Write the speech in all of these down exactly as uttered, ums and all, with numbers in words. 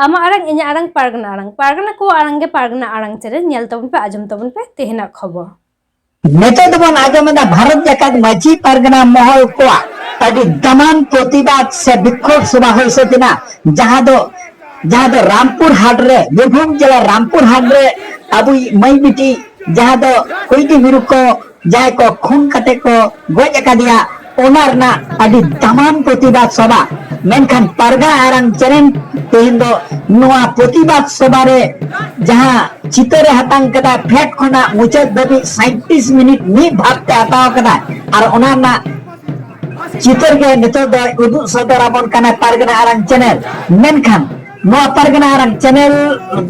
ᱟᱢᱟᱜ ᱟᱲᱟᱝ, ᱤᱧᱟᱹᱜ ᱟᱲᱟᱝ, ᱯᱟᱨᱜᱟᱱᱟ ᱟᱲᱟᱝ᱾ ᱯᱟᱨᱜᱟᱱᱟ ᱠᱚᱣᱟᱜ ᱟᱲᱟᱝ ᱜᱮ ᱯᱟᱨᱜᱟᱱᱟ ᱟᱲᱟᱝ ᱪᱮᱱᱮᱞ᱾ ᱧᱮᱞ ᱛᱟᱵᱚᱱ ᱯᱮ, ᱟᱸᱡᱚᱢ ᱛᱟᱵᱚᱱ ᱯᱮ ᱛᱮᱦᱮᱧᱟᱜ ᱠᱷᱚᱵᱚᱨ᱾ ᱱᱤᱛᱚᱜ ᱫᱚᱵᱚᱱ ᱟᱸᱡᱚᱢ ᱮᱫᱟ ᱵᱷᱟᱨᱚᱛ ᱡᱟᱠᱟᱛ ᱢᱟᱹᱡᱷᱤ ᱯᱟᱨᱜᱟᱱᱟ ᱢᱚᱦᱚᱞ ᱠᱚᱣᱟᱜ ᱟᱹᱰᱤ ᱫᱟᱢᱟᱱ ᱯᱨᱚᱛᱤᱵᱟᱫ ᱥᱮ ᱵᱤᱠᱠᱷᱳᱵ ᱥᱚᱵᱷᱟ ᱦᱩᱭ ᱥᱟᱹᱛ ᱮᱱᱟ, ᱡᱟᱦᱟᱸ ᱫᱚ, ᱡᱟᱦᱟᱸ ᱫᱚ ᱨᱟᱢᱯᱩᱨ ᱦᱟᱴ ᱨᱮ, ᱵᱤᱨᱵᱷᱩᱢ ᱡᱮᱞᱟ ᱨᱟᱢᱯᱩᱨ ᱦᱟᱴ ᱨᱮ ᱟᱵᱚᱭᱤᱡ ᱢᱟᱹᱭ ᱵᱤᱴᱤ ᱡᱟᱦᱟᱸ ᱫᱚ ᱠᱩᱭᱰᱤ ᱢᱤᱨᱩ ᱠᱚ ᱡᱟᱦᱟᱸᱭ ᱠᱚ ᱠᱷᱩᱱ ᱠᱟᱛᱮ ᱠᱚ ᱜᱚᱡ ᱟᱠᱟᱫᱮᱭᱟ, ᱚᱱᱟ ᱨᱮᱱᱟᱜ ᱟᱹᱰᱤ ᱫᱟᱢᱟᱱ ᱯᱨᱚᱛᱤᱵᱟᱫ ᱥᱚᱵᱷᱟ᱾ ᱢᱮᱱᱠᱷᱟᱱ ᱯᱟᱨᱜᱟᱱᱟ ᱟᱲᱟᱝ ᱪᱮᱱᱮᱞ ᱛᱮᱦᱮᱧ ᱫᱚ ᱱᱚᱣᱟ ᱯᱨᱚᱛᱤᱵᱟᱫ ᱥᱚᱵᱷᱟ ᱨᱮ ᱡᱟᱦᱟᱸ ᱪᱤᱛᱟᱹᱨ ᱮ ᱦᱟᱛᱟᱝ ᱠᱟᱫᱟ, ᱯᱷᱮᱰ ᱠᱷᱚᱱᱟᱜ ᱢᱩᱪᱟᱹᱫ ᱫᱷᱟᱹᱵᱤᱡ ᱥᱟᱸᱭᱛᱨᱤᱥ ᱢᱤᱱᱤᱴ ᱢᱤᱫ ᱵᱷᱟᱵ ᱛᱮ ᱦᱟᱛᱟᱣ ᱠᱟᱫᱟ᱾ ᱟᱨ ᱚᱱᱟ ᱨᱮᱱᱟᱜ ᱪᱤᱛᱟᱹᱨ ᱜᱮ ᱱᱤᱛᱚᱜ ᱫᱚ ᱩᱫᱩᱜ ᱥᱚᱫᱚᱨ ᱟᱵᱚᱱ ᱠᱟᱱᱟ ᱯᱟᱨᱜᱟᱱᱟ ᱟᱲᱟᱝ ᱪᱮᱱᱮᱞ᱾ ᱢᱮᱱᱠᱷᱟᱱ ᱱᱚᱣᱟ ᱯᱟᱨᱜᱟᱱᱟ ᱟᱲᱟᱝ ᱪᱮᱱᱮᱞ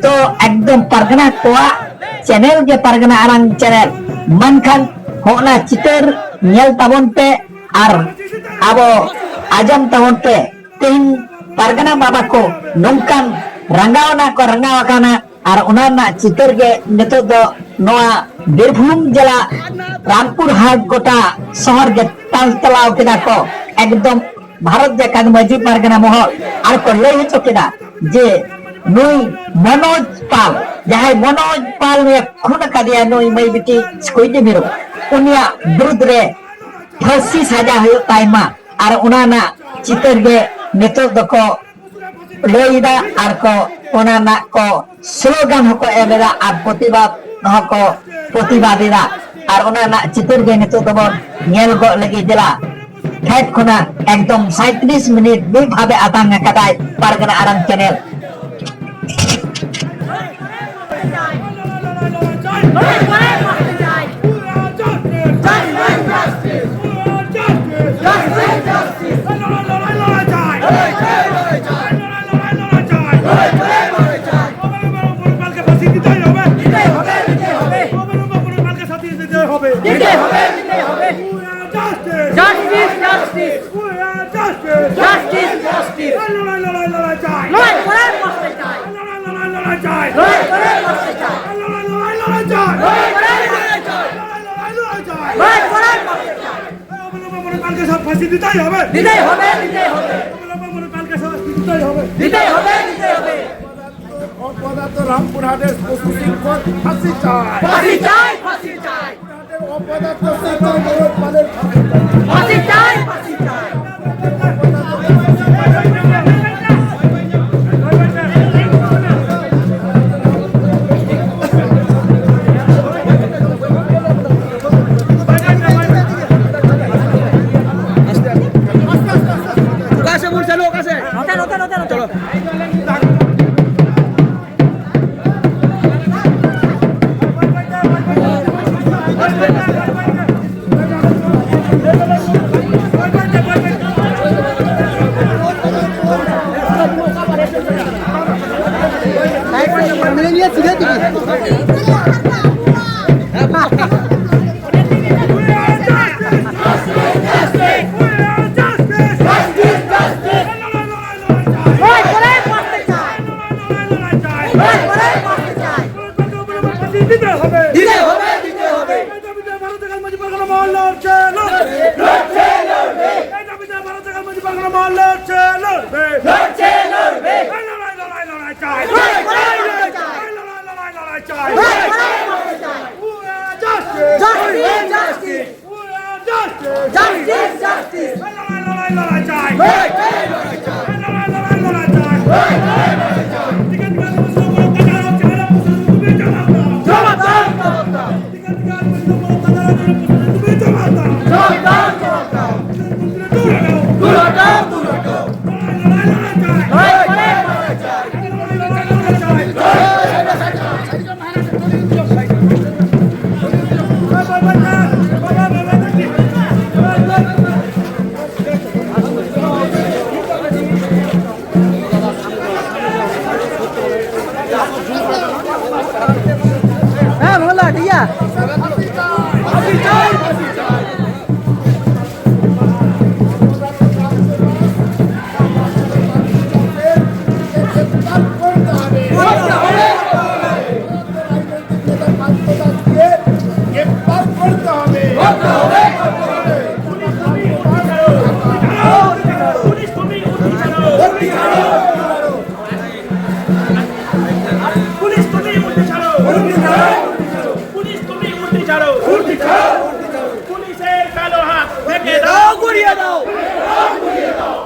ᱫᱚ ᱮᱠᱫᱚᱢ ᱯᱟᱨᱜᱟᱱᱟ ᱠᱚᱣᱟᱜ ᱪᱮᱱᱮᱞ ᱜᱮ, ᱯᱟᱨᱜᱟᱱᱟ ᱟᱲᱟᱝ ᱪᱮᱱᱮᱞ᱾ ᱢᱮᱱᱠᱷᱟᱱ ᱦᱚᱸᱜᱼᱱᱟ ᱪᱤᱛᱟᱹᱨ ᱧᱮᱞ ᱛᱟᱵᱚᱱ ᱯᱮ ᱟᱨ ᱟᱵᱚ ᱟᱸᱡᱚᱢ ᱛᱟᱵᱚᱱ ᱯᱮ᱾ ᱛᱮᱦᱮᱧ ᱯᱟᱨᱜᱟᱱᱟ ᱵᱟᱵᱟ ᱠᱚ ᱱᱚᱝᱠᱟᱱ ᱨᱟᱸᱜᱟᱣᱱᱟ ᱠᱚ ᱨᱟᱸᱜᱟᱣ ᱟᱠᱟᱱᱟ, ᱟᱨ ᱚᱱᱟ ᱨᱮᱱᱟᱜ ᱪᱤᱛᱟᱹᱨ ᱜᱮ ᱱᱤᱛᱚᱜ ᱫᱚ ᱱᱚᱣᱟ ᱵᱤᱨᱵᱷᱩᱢ ᱡᱮᱞᱟ ᱨᱟᱢᱯᱩᱨ ᱦᱟᱴ ᱜᱚᱴᱟ ᱥᱚᱦᱚᱨ ᱜᱮ ᱛᱟᱞ ᱛᱟᱞᱟᱣ ᱠᱮᱫᱟ ᱠᱚ᱾ ᱮᱠᱫᱚᱢ ᱵᱷᱟᱨᱚᱛ ᱡᱟᱠᱟᱛ ᱢᱟᱹᱡᱷᱤ ᱯᱟᱨᱜᱟᱱᱟ ᱢᱚᱦᱚᱞ ᱟᱨ ᱠᱚ ᱞᱟᱹᱭ ᱦᱚᱪᱚ ᱠᱮᱫᱟ ᱡᱮ ᱱᱩᱭ ᱢᱚᱱᱳᱡᱽ ᱯᱟᱞ, ᱡᱟᱦᱟᱸᱭ ᱢᱚᱱᱳᱡᱽ ᱯᱟᱞ ᱱᱩᱭᱮ ᱠᱷᱩᱱ ᱟᱠᱟᱫᱮᱭᱟ ᱱᱩᱭ ᱢᱟᱹᱭ ᱵᱤᱴᱤ ᱠᱩᱭᱰᱤ ᱢᱤᱨᱩ, ᱩᱱᱤᱭᱟᱜ ᱵᱤᱨᱩᱫᱽ ᱨᱮ ᱯᱷᱟᱹᱥᱤ ᱥᱟᱡᱟ ᱦᱩᱭᱩᱜ ᱛᱟᱭ ᱢᱟ᱾ ᱟᱨ ᱚᱱᱟ ᱨᱮᱱᱟᱜ ᱪᱤᱛᱟᱹᱨ ᱜᱮ ᱱᱤᱛᱚᱜ ᱫᱚᱠᱚ ᱞᱟᱹᱭ ᱮᱫᱟ ᱟᱨ ᱠᱚ ᱚᱱᱟ ᱨᱮᱱᱟᱜ ᱠᱚ ᱥᱞᱳᱜᱟᱱ ᱦᱚᱸᱠᱚ ᱮᱢ ᱮᱫᱟ ᱟᱨ ᱯᱨᱚᱛᱤᱵᱟᱫ ᱦᱚᱸᱠᱚ ᱯᱨᱚᱛᱤᱵᱟᱫ ᱮᱫᱟ᱾ ᱟᱨ ᱚᱱᱟ ᱨᱮᱱᱟᱜ ᱪᱤᱛᱟᱹᱨ ᱜᱮ ᱱᱤᱛᱚᱜ ᱫᱚᱵᱚᱱ ᱧᱮᱞ ᱜᱚᱫ ᱞᱟᱹᱜᱤᱫ᱾ ᱫᱮᱞᱟ, ᱯᱷᱮᱰ ᱠᱷᱚᱱᱟᱜ ᱮᱠᱫᱚᱢ ᱥᱟᱸᱭᱛᱨᱤᱥ ᱢᱤᱱᱤᱴ ᱢᱤᱫ ᱵᱷᱟᱵᱮ ᱟᱛᱟᱝ ᱟᱠᱟᱫᱟᱭ ᱯᱟᱨᱜᱟᱱᱟ ᱟᱲᱟᱝ channel. Justice, justice. Justice, justice. লড়াই, লড়াই, লড়াই চাই। লড়াই করার মারতে চাই। লড়াই, লড়াই, লড়াই চাই। লড়াই করার মারতে চাই। লড়াই, লড়াই, লড়াই চাই। লড়াই করার মারতে চাই। লড়াই করার মারতে চাই। অবিলম্বে মনোজপালকে সব ফাঁসি দিতেই হবে। দিতেই হবে, দিতেই হবে। অবিলম্বে মনোজপালকে সব ফাঁসি দিতেই হবে। দিতেই হবে, দিতেই হবে। রামপুরহাটের পশু সিংহর ফাঁসি চাই। ফাঁসি চাই, ফাঁসি চাই। রামপুরহাটের অপদার্থ সিংহ গৌরব পালের ফাঁসি চাই। ফাঁসি চাই, ফাঁসি চাই।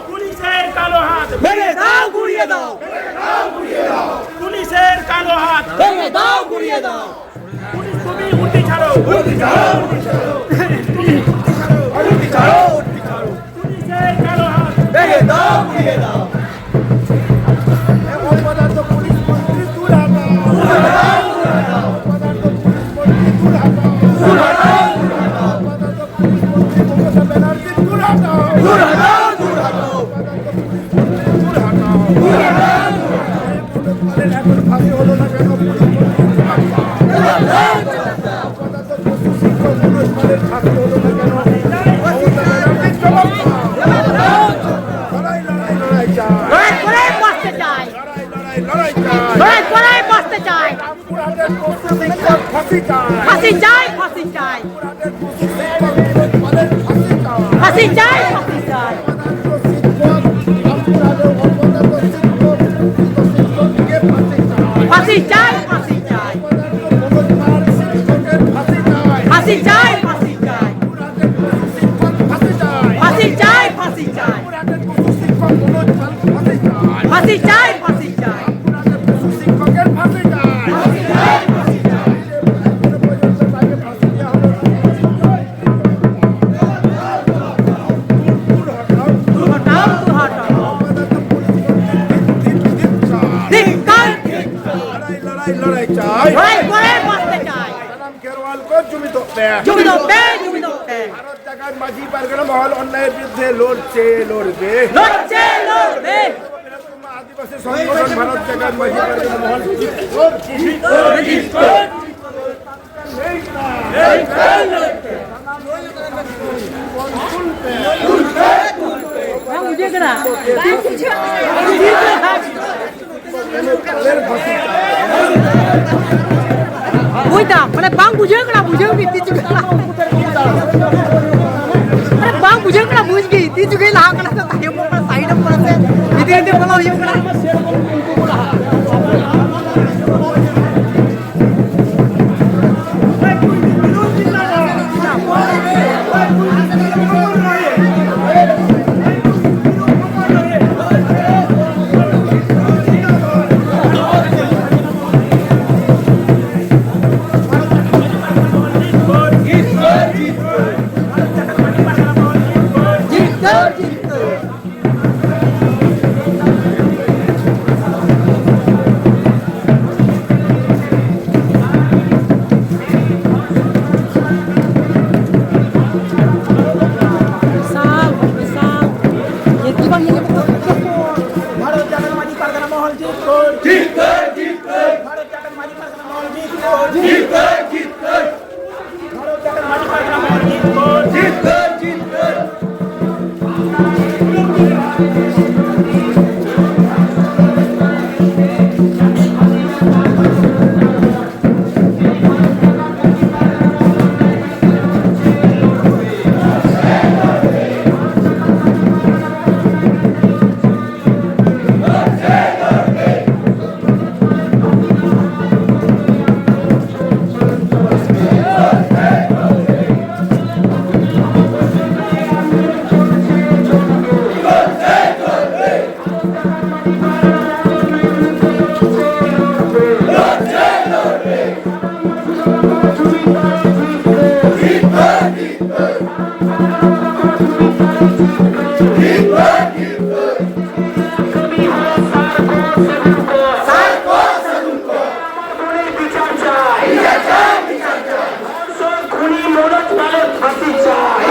পুলিশের কালো হাত ভেঙে দাও, গুড়িয়ে দাও। পুলিশের কালো হাত ভেঙে দাও, গুড়িয়ে দাও। পুলিশ, তুমি উর্দি ছাড়ো। উর্দি ছাড়ো, উর্দি ছাড়ো। পুলিশের কালো হাত ভেঙে দাও, গুড়িয়ে দাও। অপদার্থ পুলিশ মন্ত্রী দূর হটাও। অপদার্থ পুলিশ মন্ত্রী দূর হটাও। অপদার্থ পুলিশ মন্ত্রী মমতা ব্যানার্জি দূর হটাও। দূর হটাও, দূর হটাও। অপদার্থ পুলিশ মন্ত্রী দূর হটাও। দূর হটাও, দূর হটাও। এখন ফাঁসি হলো না কেন? পুলিশ মন্ত্রী দূর হটাও। অপদার্থ পশু শিক্ষক মনোজ পালের ফাঁসি হলো না কেন? মমতা ব্যানার্জি জবাব দাও। লড়াই, লড়াই, লড়াই চাই। লড়াই করেই বাঁচতে চাই। লড়াই, লড়াই, লড়াই চাই। লড়াই করেই বাঁচতে চাই। রামপুরহাটের পশু শিক্ষক ফাঁসি চাই। ফাঁসি চাই, ফাঁসি চাই। রামপুরহাটের পশু শিক্ষক মনোজ পালের ফাঁসি চাই। ফাঁসি চাই, ফাঁসি চাই। অপদার্থ শিক্ষক, রামপুরহাটের অপদার্থ শিক্ষক, শিক্ষক, শিক্ষককে ফাঁসি চাই। ফাঁসি চাই, ফাঁসি চাই। অপদার্থ মনোজ পাল শিক্ষকের ফাঁসি চাই। ফাঁসি চাই, ফাঁসি চাই। রামপুরহাটের পশু শিক্ষক ফাঁসি চাই। ফাঁসি চাই, ফাঁসি চাই। রামপুরহাটের পশু শিক্ষক মনোজ পাল ফাঁসি চাই। ফাঁসি চাই, ফাঁসি চাই। রামপুরহাটের পশু শিক্ষকের ফাঁসি চাই। ফাঁসি চাই, ফাঁসি চাই। এখনো পর্যন্ত তাকে ফাঁসি দেওয়া হলো না। দূর হটাও, দূর হটাও। অপদার্থ পুলিশ মন্ত্রী ধিক, ধিক, ধিক চাই। ধিক্কার, ধিক্কার। লড়াই, লড়াই, লড়াই চাই। লড়াই করে বাঁচতে চাই। খেরওয়াল কো জমি দো পে। জমি দো পে, জমি দো পে। ভারত জাগাত মাঝি পারগনা মহল অন্যায়ের বিরুদ্ধে লড়ছে, লড়বে। লড়ছে, লড়বে। আদিবাসী সংগঠন ভারত জাগাত মাঝি পারগনা মহল জিতবে। ᱵᱩᱡᱷᱟᱹᱜ ᱠᱟᱱᱟ᱾ ᱵᱩᱡᱽ ᱫᱟᱢ, ᱢᱟᱱᱮ ᱵᱟᱝ ᱵᱩᱡᱷᱟᱹᱜ ᱠᱟᱱᱟ, ᱵᱩᱡᱷᱟᱹᱣ ᱜᱮ ᱛᱤ ᱪᱩᱠᱟᱹ ᱞᱟᱦᱟ᱾ ᱢᱟᱱᱮ ᱵᱟᱝ ᱵᱩᱡᱷᱟᱹᱜ ᱠᱟᱱᱟ, ᱵᱩᱡᱽ ᱜᱮ ᱛᱤ ᱪᱩᱠᱟᱹ ᱞᱟᱦᱟ ᱠᱟᱱᱟ ᱥᱮ ᱛᱟᱭᱚᱢᱚᱜ ᱠᱟᱱᱟ, ᱥᱟᱭᱤᱰᱚᱜ ᱠᱟᱱᱟ ᱥᱮ ᱵᱷᱤᱛᱤᱨ ᱵᱷᱤᱛᱤᱨ ᱵᱚᱞᱚ ᱦᱩᱭᱩᱜ ᱠᱟᱱᱟ᱾ খুনি মনোজ পালের ফাঁসি চাই।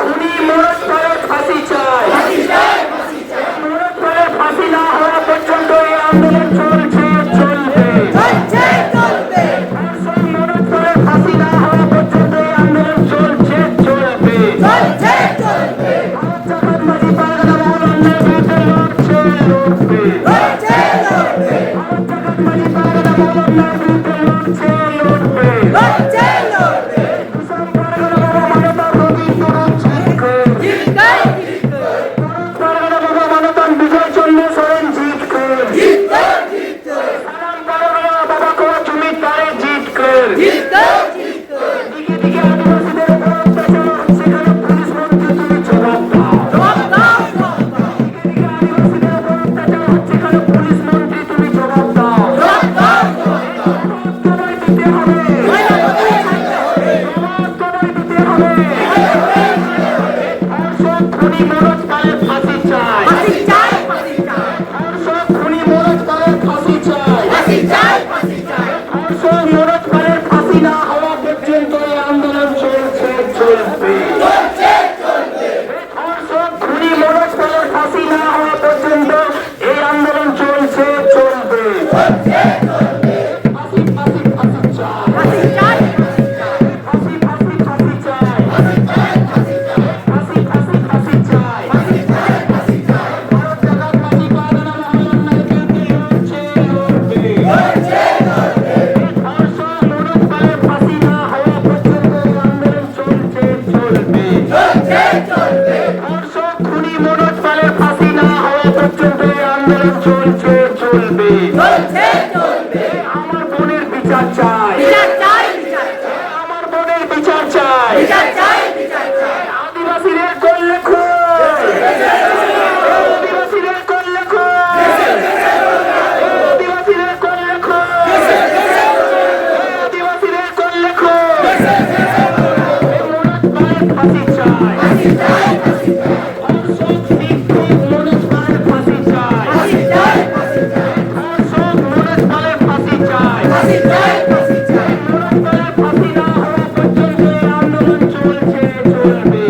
খুনি মনোজ পালের ফাঁসি চাই। মনোজ পালের ফাঁসি না হওয়া পর্যন্ত এই আন্দোলন চলছে, চলবে। চলছে, চলবে। মনোজ পালের ফাঁসি না হওয়া পর্যন্ত এই আন্দোলন চলছে, চলবে। চলছে, চলবে। ভারত জাকাত মাঝি পারগানা মহল অন্যায়ের বিরুদ্ধে লড়ছে, লড়বে। লড়ছে, লড়বে। ভারত জাকাত মাঝি পারগানা মহল অন্যায়ের বিরুদ্ধে লড়ছে, লড়বে। লড়ছে, লড়বে। খুনি মনোজ পালের ফাঁসি চাই। ফাঁসি চাই, ফাঁসি চাই। ধর্ষক খুনি মনোজ পালের ফাঁসি চাই। ফাঁসি চাই, ফাঁসি চাই। ধর্ষক মনোজ পালের ফাঁসি না হওয়া পর্যন্ত এই আন্দোলন চলছে, চলবে। চলছে, চলবে। ধর্ষক খুনি মনোজ পালের ফাঁসি না হওয়া পর্যন্ত এই আন্দোলন চলছে, চলবে। চলছে, চলবে। ফাঁসি, ফাঁসি, ফাঁসি চাই। ফাঁসি চাই, ফাঁসি চাই। ফাঁসি, ফাঁসি, ফাঁসি চাই। ফাঁসি চাই, ফাঁসি চাই। ফাঁসি চাই, ফাঁসি চাই। ভারত জাকাত মাঝি পারগানা মহল অন্যায়ের বিরুদ্ধে লড়ছে, লড়বে। লড়ছে, লড়বে। ধর্ষক মনোজ পালের ফাঁসি না হওয়া পর্যন্ত এই আন্দোলন চলছে, চলবে। চলছে, চলবে। ধর্ষক খুনি মনোজ পালের ফাঁসি না হওয়া পর্যন্ত এই আন্দোলন চলছে, চলবে। চলছে, চলবে। আমার বোনের বিচার চাই। বিচার চাই, বিচার চাই। আমার বোনের বিচার চাই। বিচার চাই, বিচার চাই। আদিবাসীদের কোল লেখো। আদিবাসীদের কোল লেখো। আদিবাসীদের কোল লেখো। আদিবাসীদের কোল লেখো। ফাঁসি চাই। ধর্ষক শিক্ষক মনোজ পালের ফাঁসি চাই। ধর্ষক মনোজ পালের ফাঁসি চাই। মনোজ পালের ফাঁসি না হওয়া পর্যন্ত এই আন্দোলন চলছে, চলবে।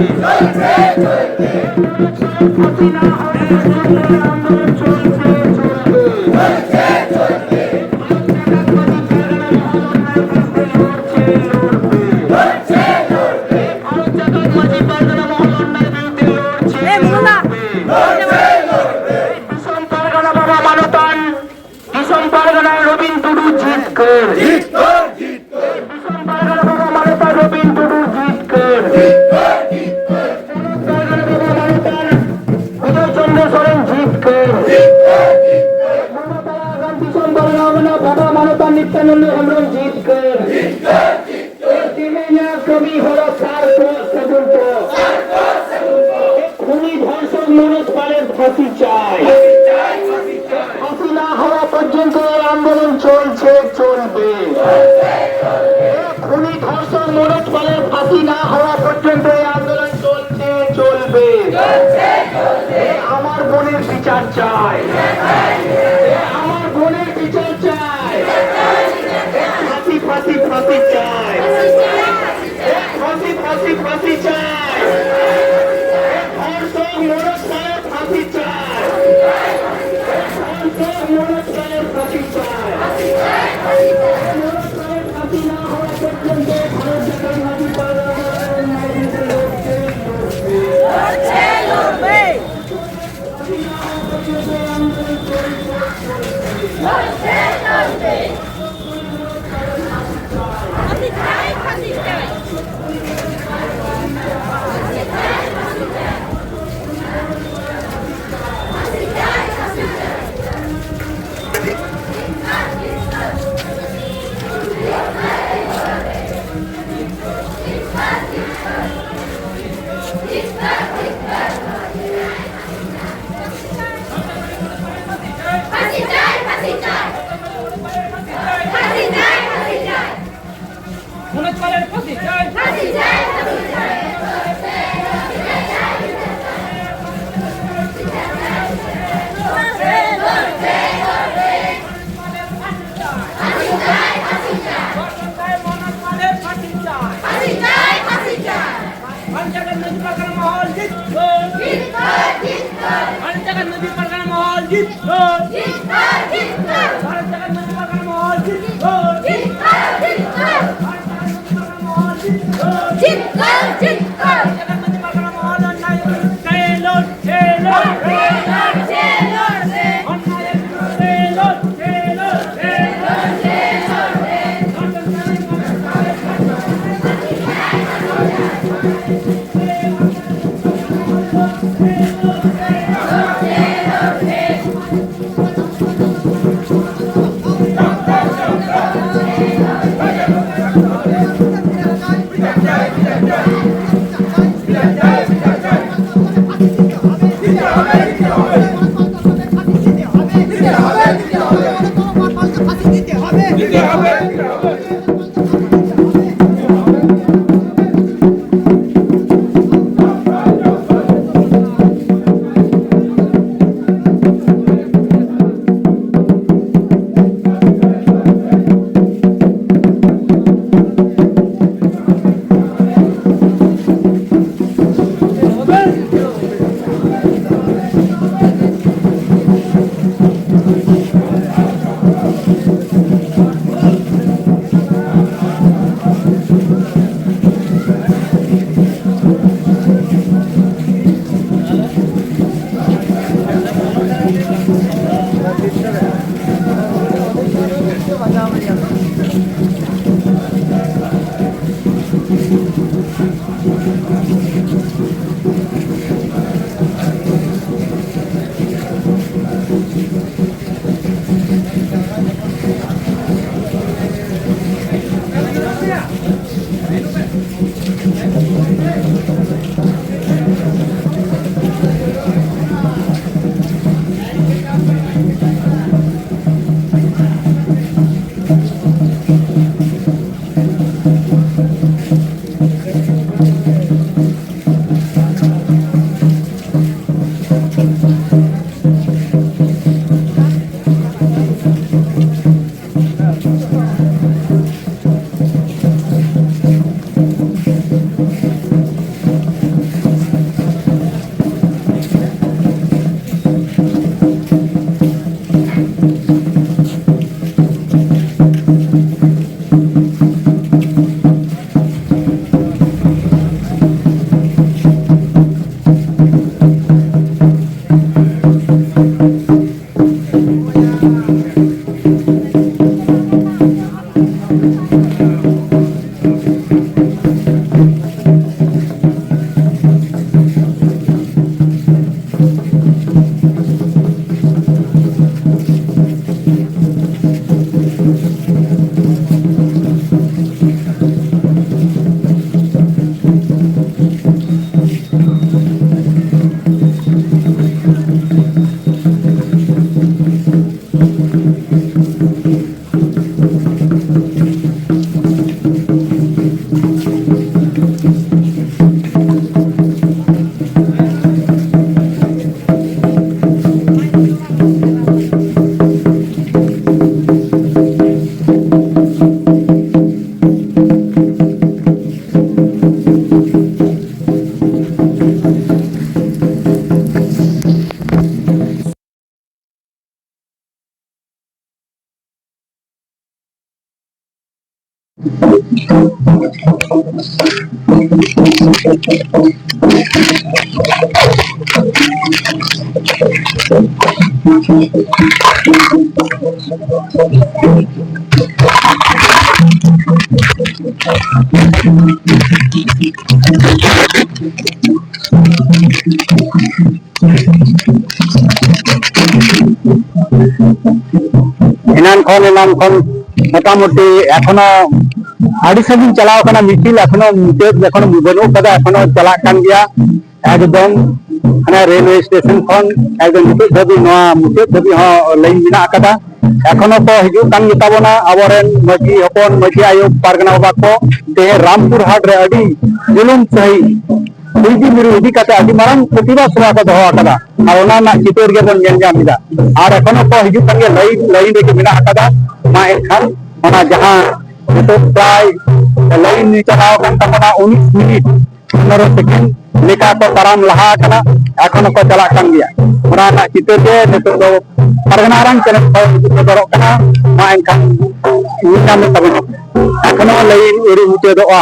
মনোজ পালের ফাঁসি না হওয়া পর্যন্ত এই আন্দোলন চলছে, চলবে। ভারত জাকাত মাঝি পারগানা মহল অন্যায় বিরুদ্ধে লড়ছে, লড়বে। দিসম পারগানা বাবা মানতান, দিসম পারগানা রবীন টুডু জিতকর। দিসম পারগানা বাবা মানতান রবীন টুডু জিতকর। দিসম পারগানা বাবা মানতান উদয় চন্দ্র সরেন জিতকর। মমতা আগাম দিসম পারগানা বাবা মানতান নিত্যানন্দ হেমব্রম জিতকর। তেমেনা কমি হলো সার পর সেগুন পর। খুনি ধর্ষক মনোজ পালের ফাঁসি চাই। ফাঁসি না হওয়া পর্যন্ত এই আন্দোলন চলছে, চলবে। খুনি ধর্ষক মনোজ পালের ফাঁসি না হওয়া পর্যন্ত এই আন্দোলন চলছে, চলবে। আমার বোনের বিচার চাই। আমার বোনের বিচার চাই। ফাঁসি, ফাঁসি, ফাঁসি চাই। ফাঁসি, ফাঁসি, ফাঁসি চাই। ধর্ষক মনোজ পালের ফাঁসি চাই। ধর্ষক মনোজ পালের ফাঁসি চাই। মনোজ পালের ফাঁসি না হওয়া পর্যন্ত ভারত জাকাত মাঝি পারগানা বাবা মানতান লড়ছে, লড়বে। ᱮᱱᱟᱱ ᱠᱷᱚᱱ, ᱮᱱᱟᱱ ᱠᱷᱚᱱ ᱢᱚᱴᱟᱢᱩᱴᱤ ᱮᱠᱷᱚᱱᱳ ᱟᱹᱰᱤ ᱥᱟᱺᱜᱤᱧ ᱪᱟᱞᱟᱣ ᱠᱟᱱᱟ ᱢᱤᱪᱷᱤᱞ, ᱮᱠᱷᱚᱱᱳ ᱢᱩᱪᱟᱹᱫ ᱮᱠᱷᱚᱱᱳ ᱵᱟᱹᱱᱩᱜ ᱠᱟᱫᱟ, ᱮᱠᱷᱚᱱᱳ ᱪᱟᱞᱟᱜ ᱠᱟᱱ ᱜᱮᱭᱟ᱾ ᱮᱠᱫᱚᱢ ᱦᱟᱱᱮ ᱨᱮᱞᱣᱮ ᱥᱴᱮᱥᱚᱱ ᱠᱷᱚᱱ ᱮᱠᱫᱚᱢ ᱱᱤᱛᱚᱜ ᱫᱷᱟᱹᱵᱤᱡ, ᱱᱚᱣᱟ ᱢᱩᱪᱟᱹᱫ ᱫᱷᱟᱹᱵᱤᱡ ᱦᱚᱸ ᱞᱟᱭᱤᱱ ᱢᱮᱱᱟᱜ ᱟᱠᱟᱫᱟ᱾ ᱮᱠᱷᱚᱱᱳ ᱠᱚ ᱦᱤᱡᱩᱜ ᱠᱟᱱ ᱜᱮᱛᱟ ᱵᱚᱱᱟ ᱟᱵᱚᱨᱮᱱ ᱢᱟᱹᱡᱷᱤ ᱦᱚᱯᱚᱱ, ᱢᱟᱹᱡᱷᱤ ᱟᱭᱳ, ᱯᱟᱨᱜᱟᱱᱟ ᱵᱟᱵᱟ ᱠᱚ᱾ ᱛᱮᱦᱮᱧ ᱨᱟᱢᱯᱩᱨ ᱦᱟᱴ ᱨᱮ ᱟᱹᱰᱤ ᱡᱩᱞᱩᱢ ᱥᱟᱺᱦᱤᱡ ᱠᱩᱭᱰᱤ ᱢᱤᱨᱩ ᱤᱫᱤ ᱠᱟᱛᱮ ᱟᱹᱰᱤ ᱢᱟᱨᱟᱝ ᱯᱨᱚᱛᱤᱵᱟᱫ ᱥᱚᱵᱷᱟ ᱠᱚ ᱫᱚᱦᱚ ᱟᱠᱟᱫᱟ, ᱟᱨ ᱚᱱᱟ ᱨᱮᱱᱟᱜ ᱪᱤᱛᱟᱹᱨ ᱜᱮᱵᱚᱱ ᱧᱮᱞ ᱧᱟᱢ ᱮᱫᱟ᱾ ᱟᱨ ᱮᱠᱷᱚᱱᱳ ᱠᱚ ᱦᱤᱡᱩᱜ ᱠᱟᱱ ᱜᱮᱭᱟ, ᱞᱟᱭᱤᱱ, ᱞᱟᱭᱤᱱ ᱨᱮᱜᱮ ᱢᱮᱱᱟᱜ ᱟᱠᱟᱫᱟ᱾ ᱢᱟ ᱮᱱᱠᱷᱟᱱ ᱚᱱᱟ ᱡᱟᱦᱟᱸ ᱱᱤᱛᱚᱜ ᱯᱨᱟᱭ ᱞᱟᱭᱤᱱ ᱪᱟᱞᱟᱣ ᱟᱠᱟᱱ ᱛᱟᱵᱚᱱᱟ ᱩᱱᱤᱥ ᱢᱤᱱᱤᱴ ᱯᱚᱱᱨᱚ ᱥᱮᱠᱮᱱᱰ ᱞᱮᱠᱟ ᱠᱚ ᱛᱟᱲᱟᱢ ᱞᱟᱦᱟ ᱟᱠᱟᱱᱟ, ᱮᱠᱷᱚᱱ ᱦᱚᱸᱠᱚ ᱪᱟᱞᱟᱜ ᱠᱟᱱ ᱜᱮᱭᱟ᱾ ᱚᱱᱟ ᱨᱮᱱᱟᱜ ᱪᱤᱛᱟᱹᱨ ᱜᱮ ᱱᱤᱛᱚᱜ ᱫᱚ ᱯᱟᱨᱜᱟᱱᱟ ᱟᱲᱟᱝ ᱪᱮᱱᱮᱞ ᱠᱷᱚᱱ ᱩᱫᱩᱜ ᱥᱚᱫᱚᱨᱚᱜ ᱠᱟᱱᱟ᱾ ᱢᱟ ᱮᱱᱠᱷᱟᱱ ᱧᱮᱞ ᱧᱟᱢᱮᱫ ᱛᱟᱵᱚᱱᱟ, ᱮᱠᱷᱚᱱ ᱦᱚᱸ ᱞᱟᱭᱤᱱ ᱟᱹᱣᱨᱤ ᱢᱩᱪᱟᱹᱫᱚᱜᱼᱟ᱾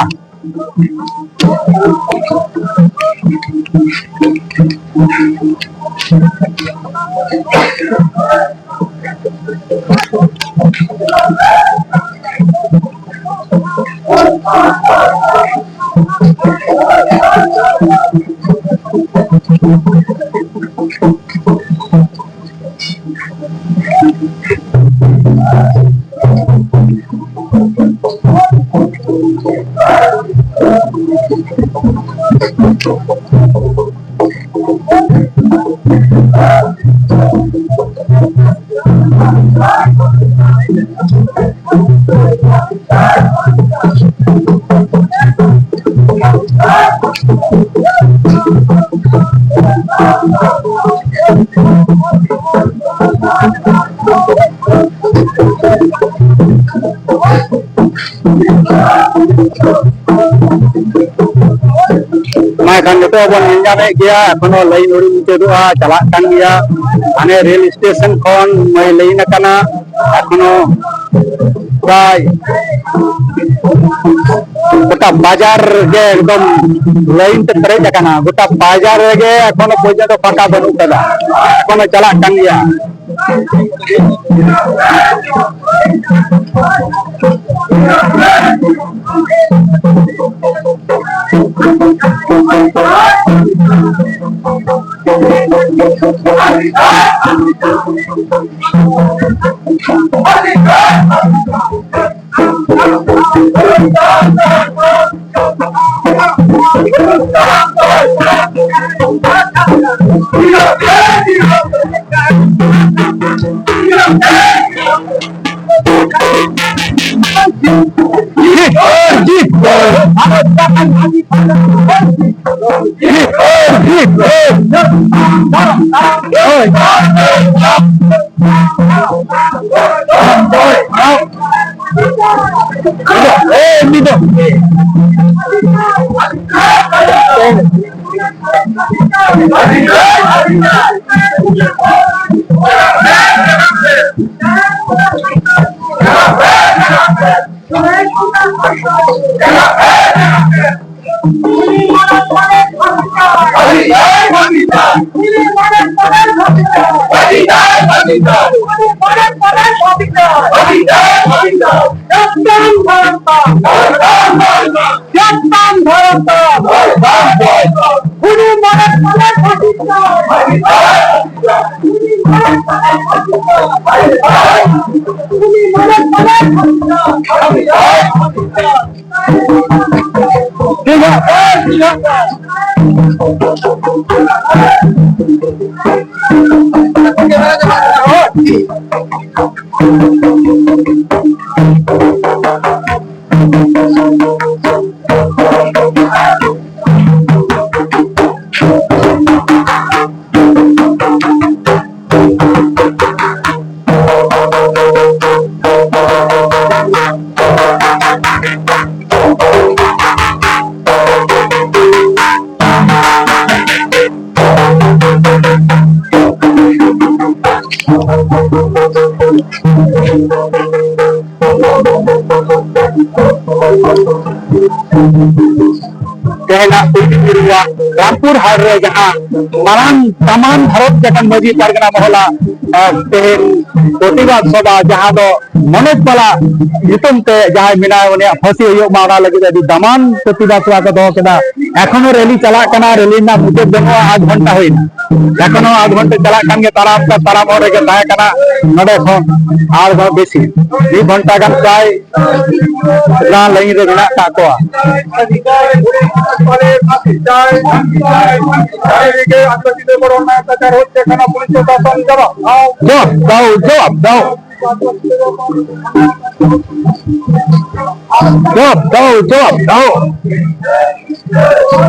ᱢᱟ ᱮᱱᱠᱷᱟᱱ ᱡᱚᱛᱚ ᱵᱚᱱ ᱧᱮᱞ ᱧᱟᱢᱮᱫ ᱜᱮᱭᱟ, ᱮᱠᱷᱚᱱᱳ ᱞᱟᱭᱤᱱ ᱟᱹᱣᱨᱤ ᱢᱩᱪᱟᱹᱫᱚᱜᱼᱟ, ᱪᱟᱞᱟᱜ ᱠᱟᱱ ᱜᱮᱭᱟ᱾ ᱦᱟᱱᱮ ᱨᱮᱞ ᱥᱴᱮᱥᱚᱱ ᱠᱷᱚᱱ ᱢᱟᱹᱭ ᱞᱟᱭᱤᱱ ᱟᱠᱟᱱᱟ, ᱮᱠᱷᱚᱱᱳ ᱯᱨᱟᱭ ᱜᱚᱴᱟ ᱵᱟᱡᱟᱨ ᱜᱮ ᱮᱠᱫᱚᱢ ᱞᱟᱭᱤᱱ ᱛᱮ ᱯᱮᱨᱮᱡ ᱟᱠᱟᱱᱟ᱾ ᱜᱚᱴᱟ ᱵᱟᱡᱟᱨ ᱨᱮᱜᱮ ᱮᱠᱷᱚᱱᱳ ᱯᱚᱨᱡᱚᱱᱛᱚ ᱯᱷᱟᱸᱠᱟ ᱵᱟᱹᱱᱩᱜ ᱠᱟᱫᱟ, ᱮᱠᱷᱚᱱᱳ ᱪᱟᱞᱟᱜ ᱠᱟᱱ ᱜᱮᱭᱟ᱾ ᱛᱮᱦᱮᱧᱟᱜ ᱯᱩᱭᱞᱩ ᱨᱮᱭᱟᱜ ᱨᱟᱢᱯᱩᱨ ᱦᱟᱴ ᱨᱮ ᱡᱟᱦᱟᱸ ᱢᱟᱨᱟᱝ ᱫᱟᱢᱟᱱ ᱵᱷᱟᱨᱚᱛ ᱡᱟᱠᱟᱛ ᱢᱟᱹᱡᱷᱤ ᱯᱟᱨᱜᱟᱱᱟ ᱢᱚᱦᱚᱞᱟ, ᱟᱨ ᱛᱮᱦᱮᱧ ᱯᱨᱚᱛᱤᱵᱟᱫ ᱥᱚᱵᱷᱟ, ᱡᱟᱦᱟᱸ ᱫᱚ ᱢᱚᱱᱳᱡᱽ ᱵᱟᱞᱟ ᱧᱩᱛᱩᱢ ᱛᱮ ᱡᱟᱦᱟᱸᱭ ᱢᱮᱱᱟᱭᱟ, ᱩᱱᱤᱭᱟᱜ ᱯᱷᱟᱹᱥᱤ ᱦᱩᱭᱩᱜ ᱢᱟ, ᱚᱱᱟ ᱞᱟᱹᱜᱤᱫ ᱟᱹᱰᱤ ᱫᱟᱢᱟᱱ ᱯᱨᱚᱛᱤᱵᱟᱫ ᱥᱚᱵᱷᱟ ᱠᱚ ᱫᱚᱦᱚ ᱠᱮᱫᱟ᱾ ᱮᱠᱷᱚᱱᱳ ᱨᱮᱞᱤ ᱪᱟᱞᱟᱜ ᱠᱟᱱᱟ, ᱨᱮᱞᱤ ᱨᱮᱱᱟᱜ ᱢᱩᱪᱟᱹᱫ ᱵᱟᱹᱱᱩᱜᱼᱟ, ᱟᱫᱷ ᱜᱷᱚᱱᱴᱟ ᱦᱩᱭᱱᱟ᱾ ᱮᱠᱷᱚᱱᱳ ᱟᱫᱷ ᱜᱷᱚᱱᱴᱟ ᱪᱟᱞᱟᱜ ᱠᱟᱱ ᱜᱮ, ᱛᱟᱲᱟᱢ ᱛᱮ ᱛᱟᱲᱟᱢ ᱦᱚᱨ ᱨᱮᱜᱮ ᱛᱟᱦᱮᱸ ᱠᱟᱱᱟ᱾ ᱱᱚᱰᱮ ᱠᱷᱚᱱ ᱟᱨ ᱵᱮᱥᱤ ᱢᱤᱫ ᱜᱷᱚᱱᱴᱟ ᱜᱟᱱ ᱯᱨᱟᱭ ᱚᱱᱟ ᱞᱟᱭᱤᱱ ᱨᱮ ᱢᱮᱱᱟᱜ ᱠᱟᱜ ᱠᱚᱣᱟ᱾ ᱡᱚᱵᱟᱵ ᱫᱟᱣ, ᱡᱚᱵᱟᱵ ᱫᱟᱣ᱾ ᱡᱚᱵᱟᱵ ᱫᱟᱣ, ᱡᱚᱵᱟᱵ ᱫᱟᱣ᱾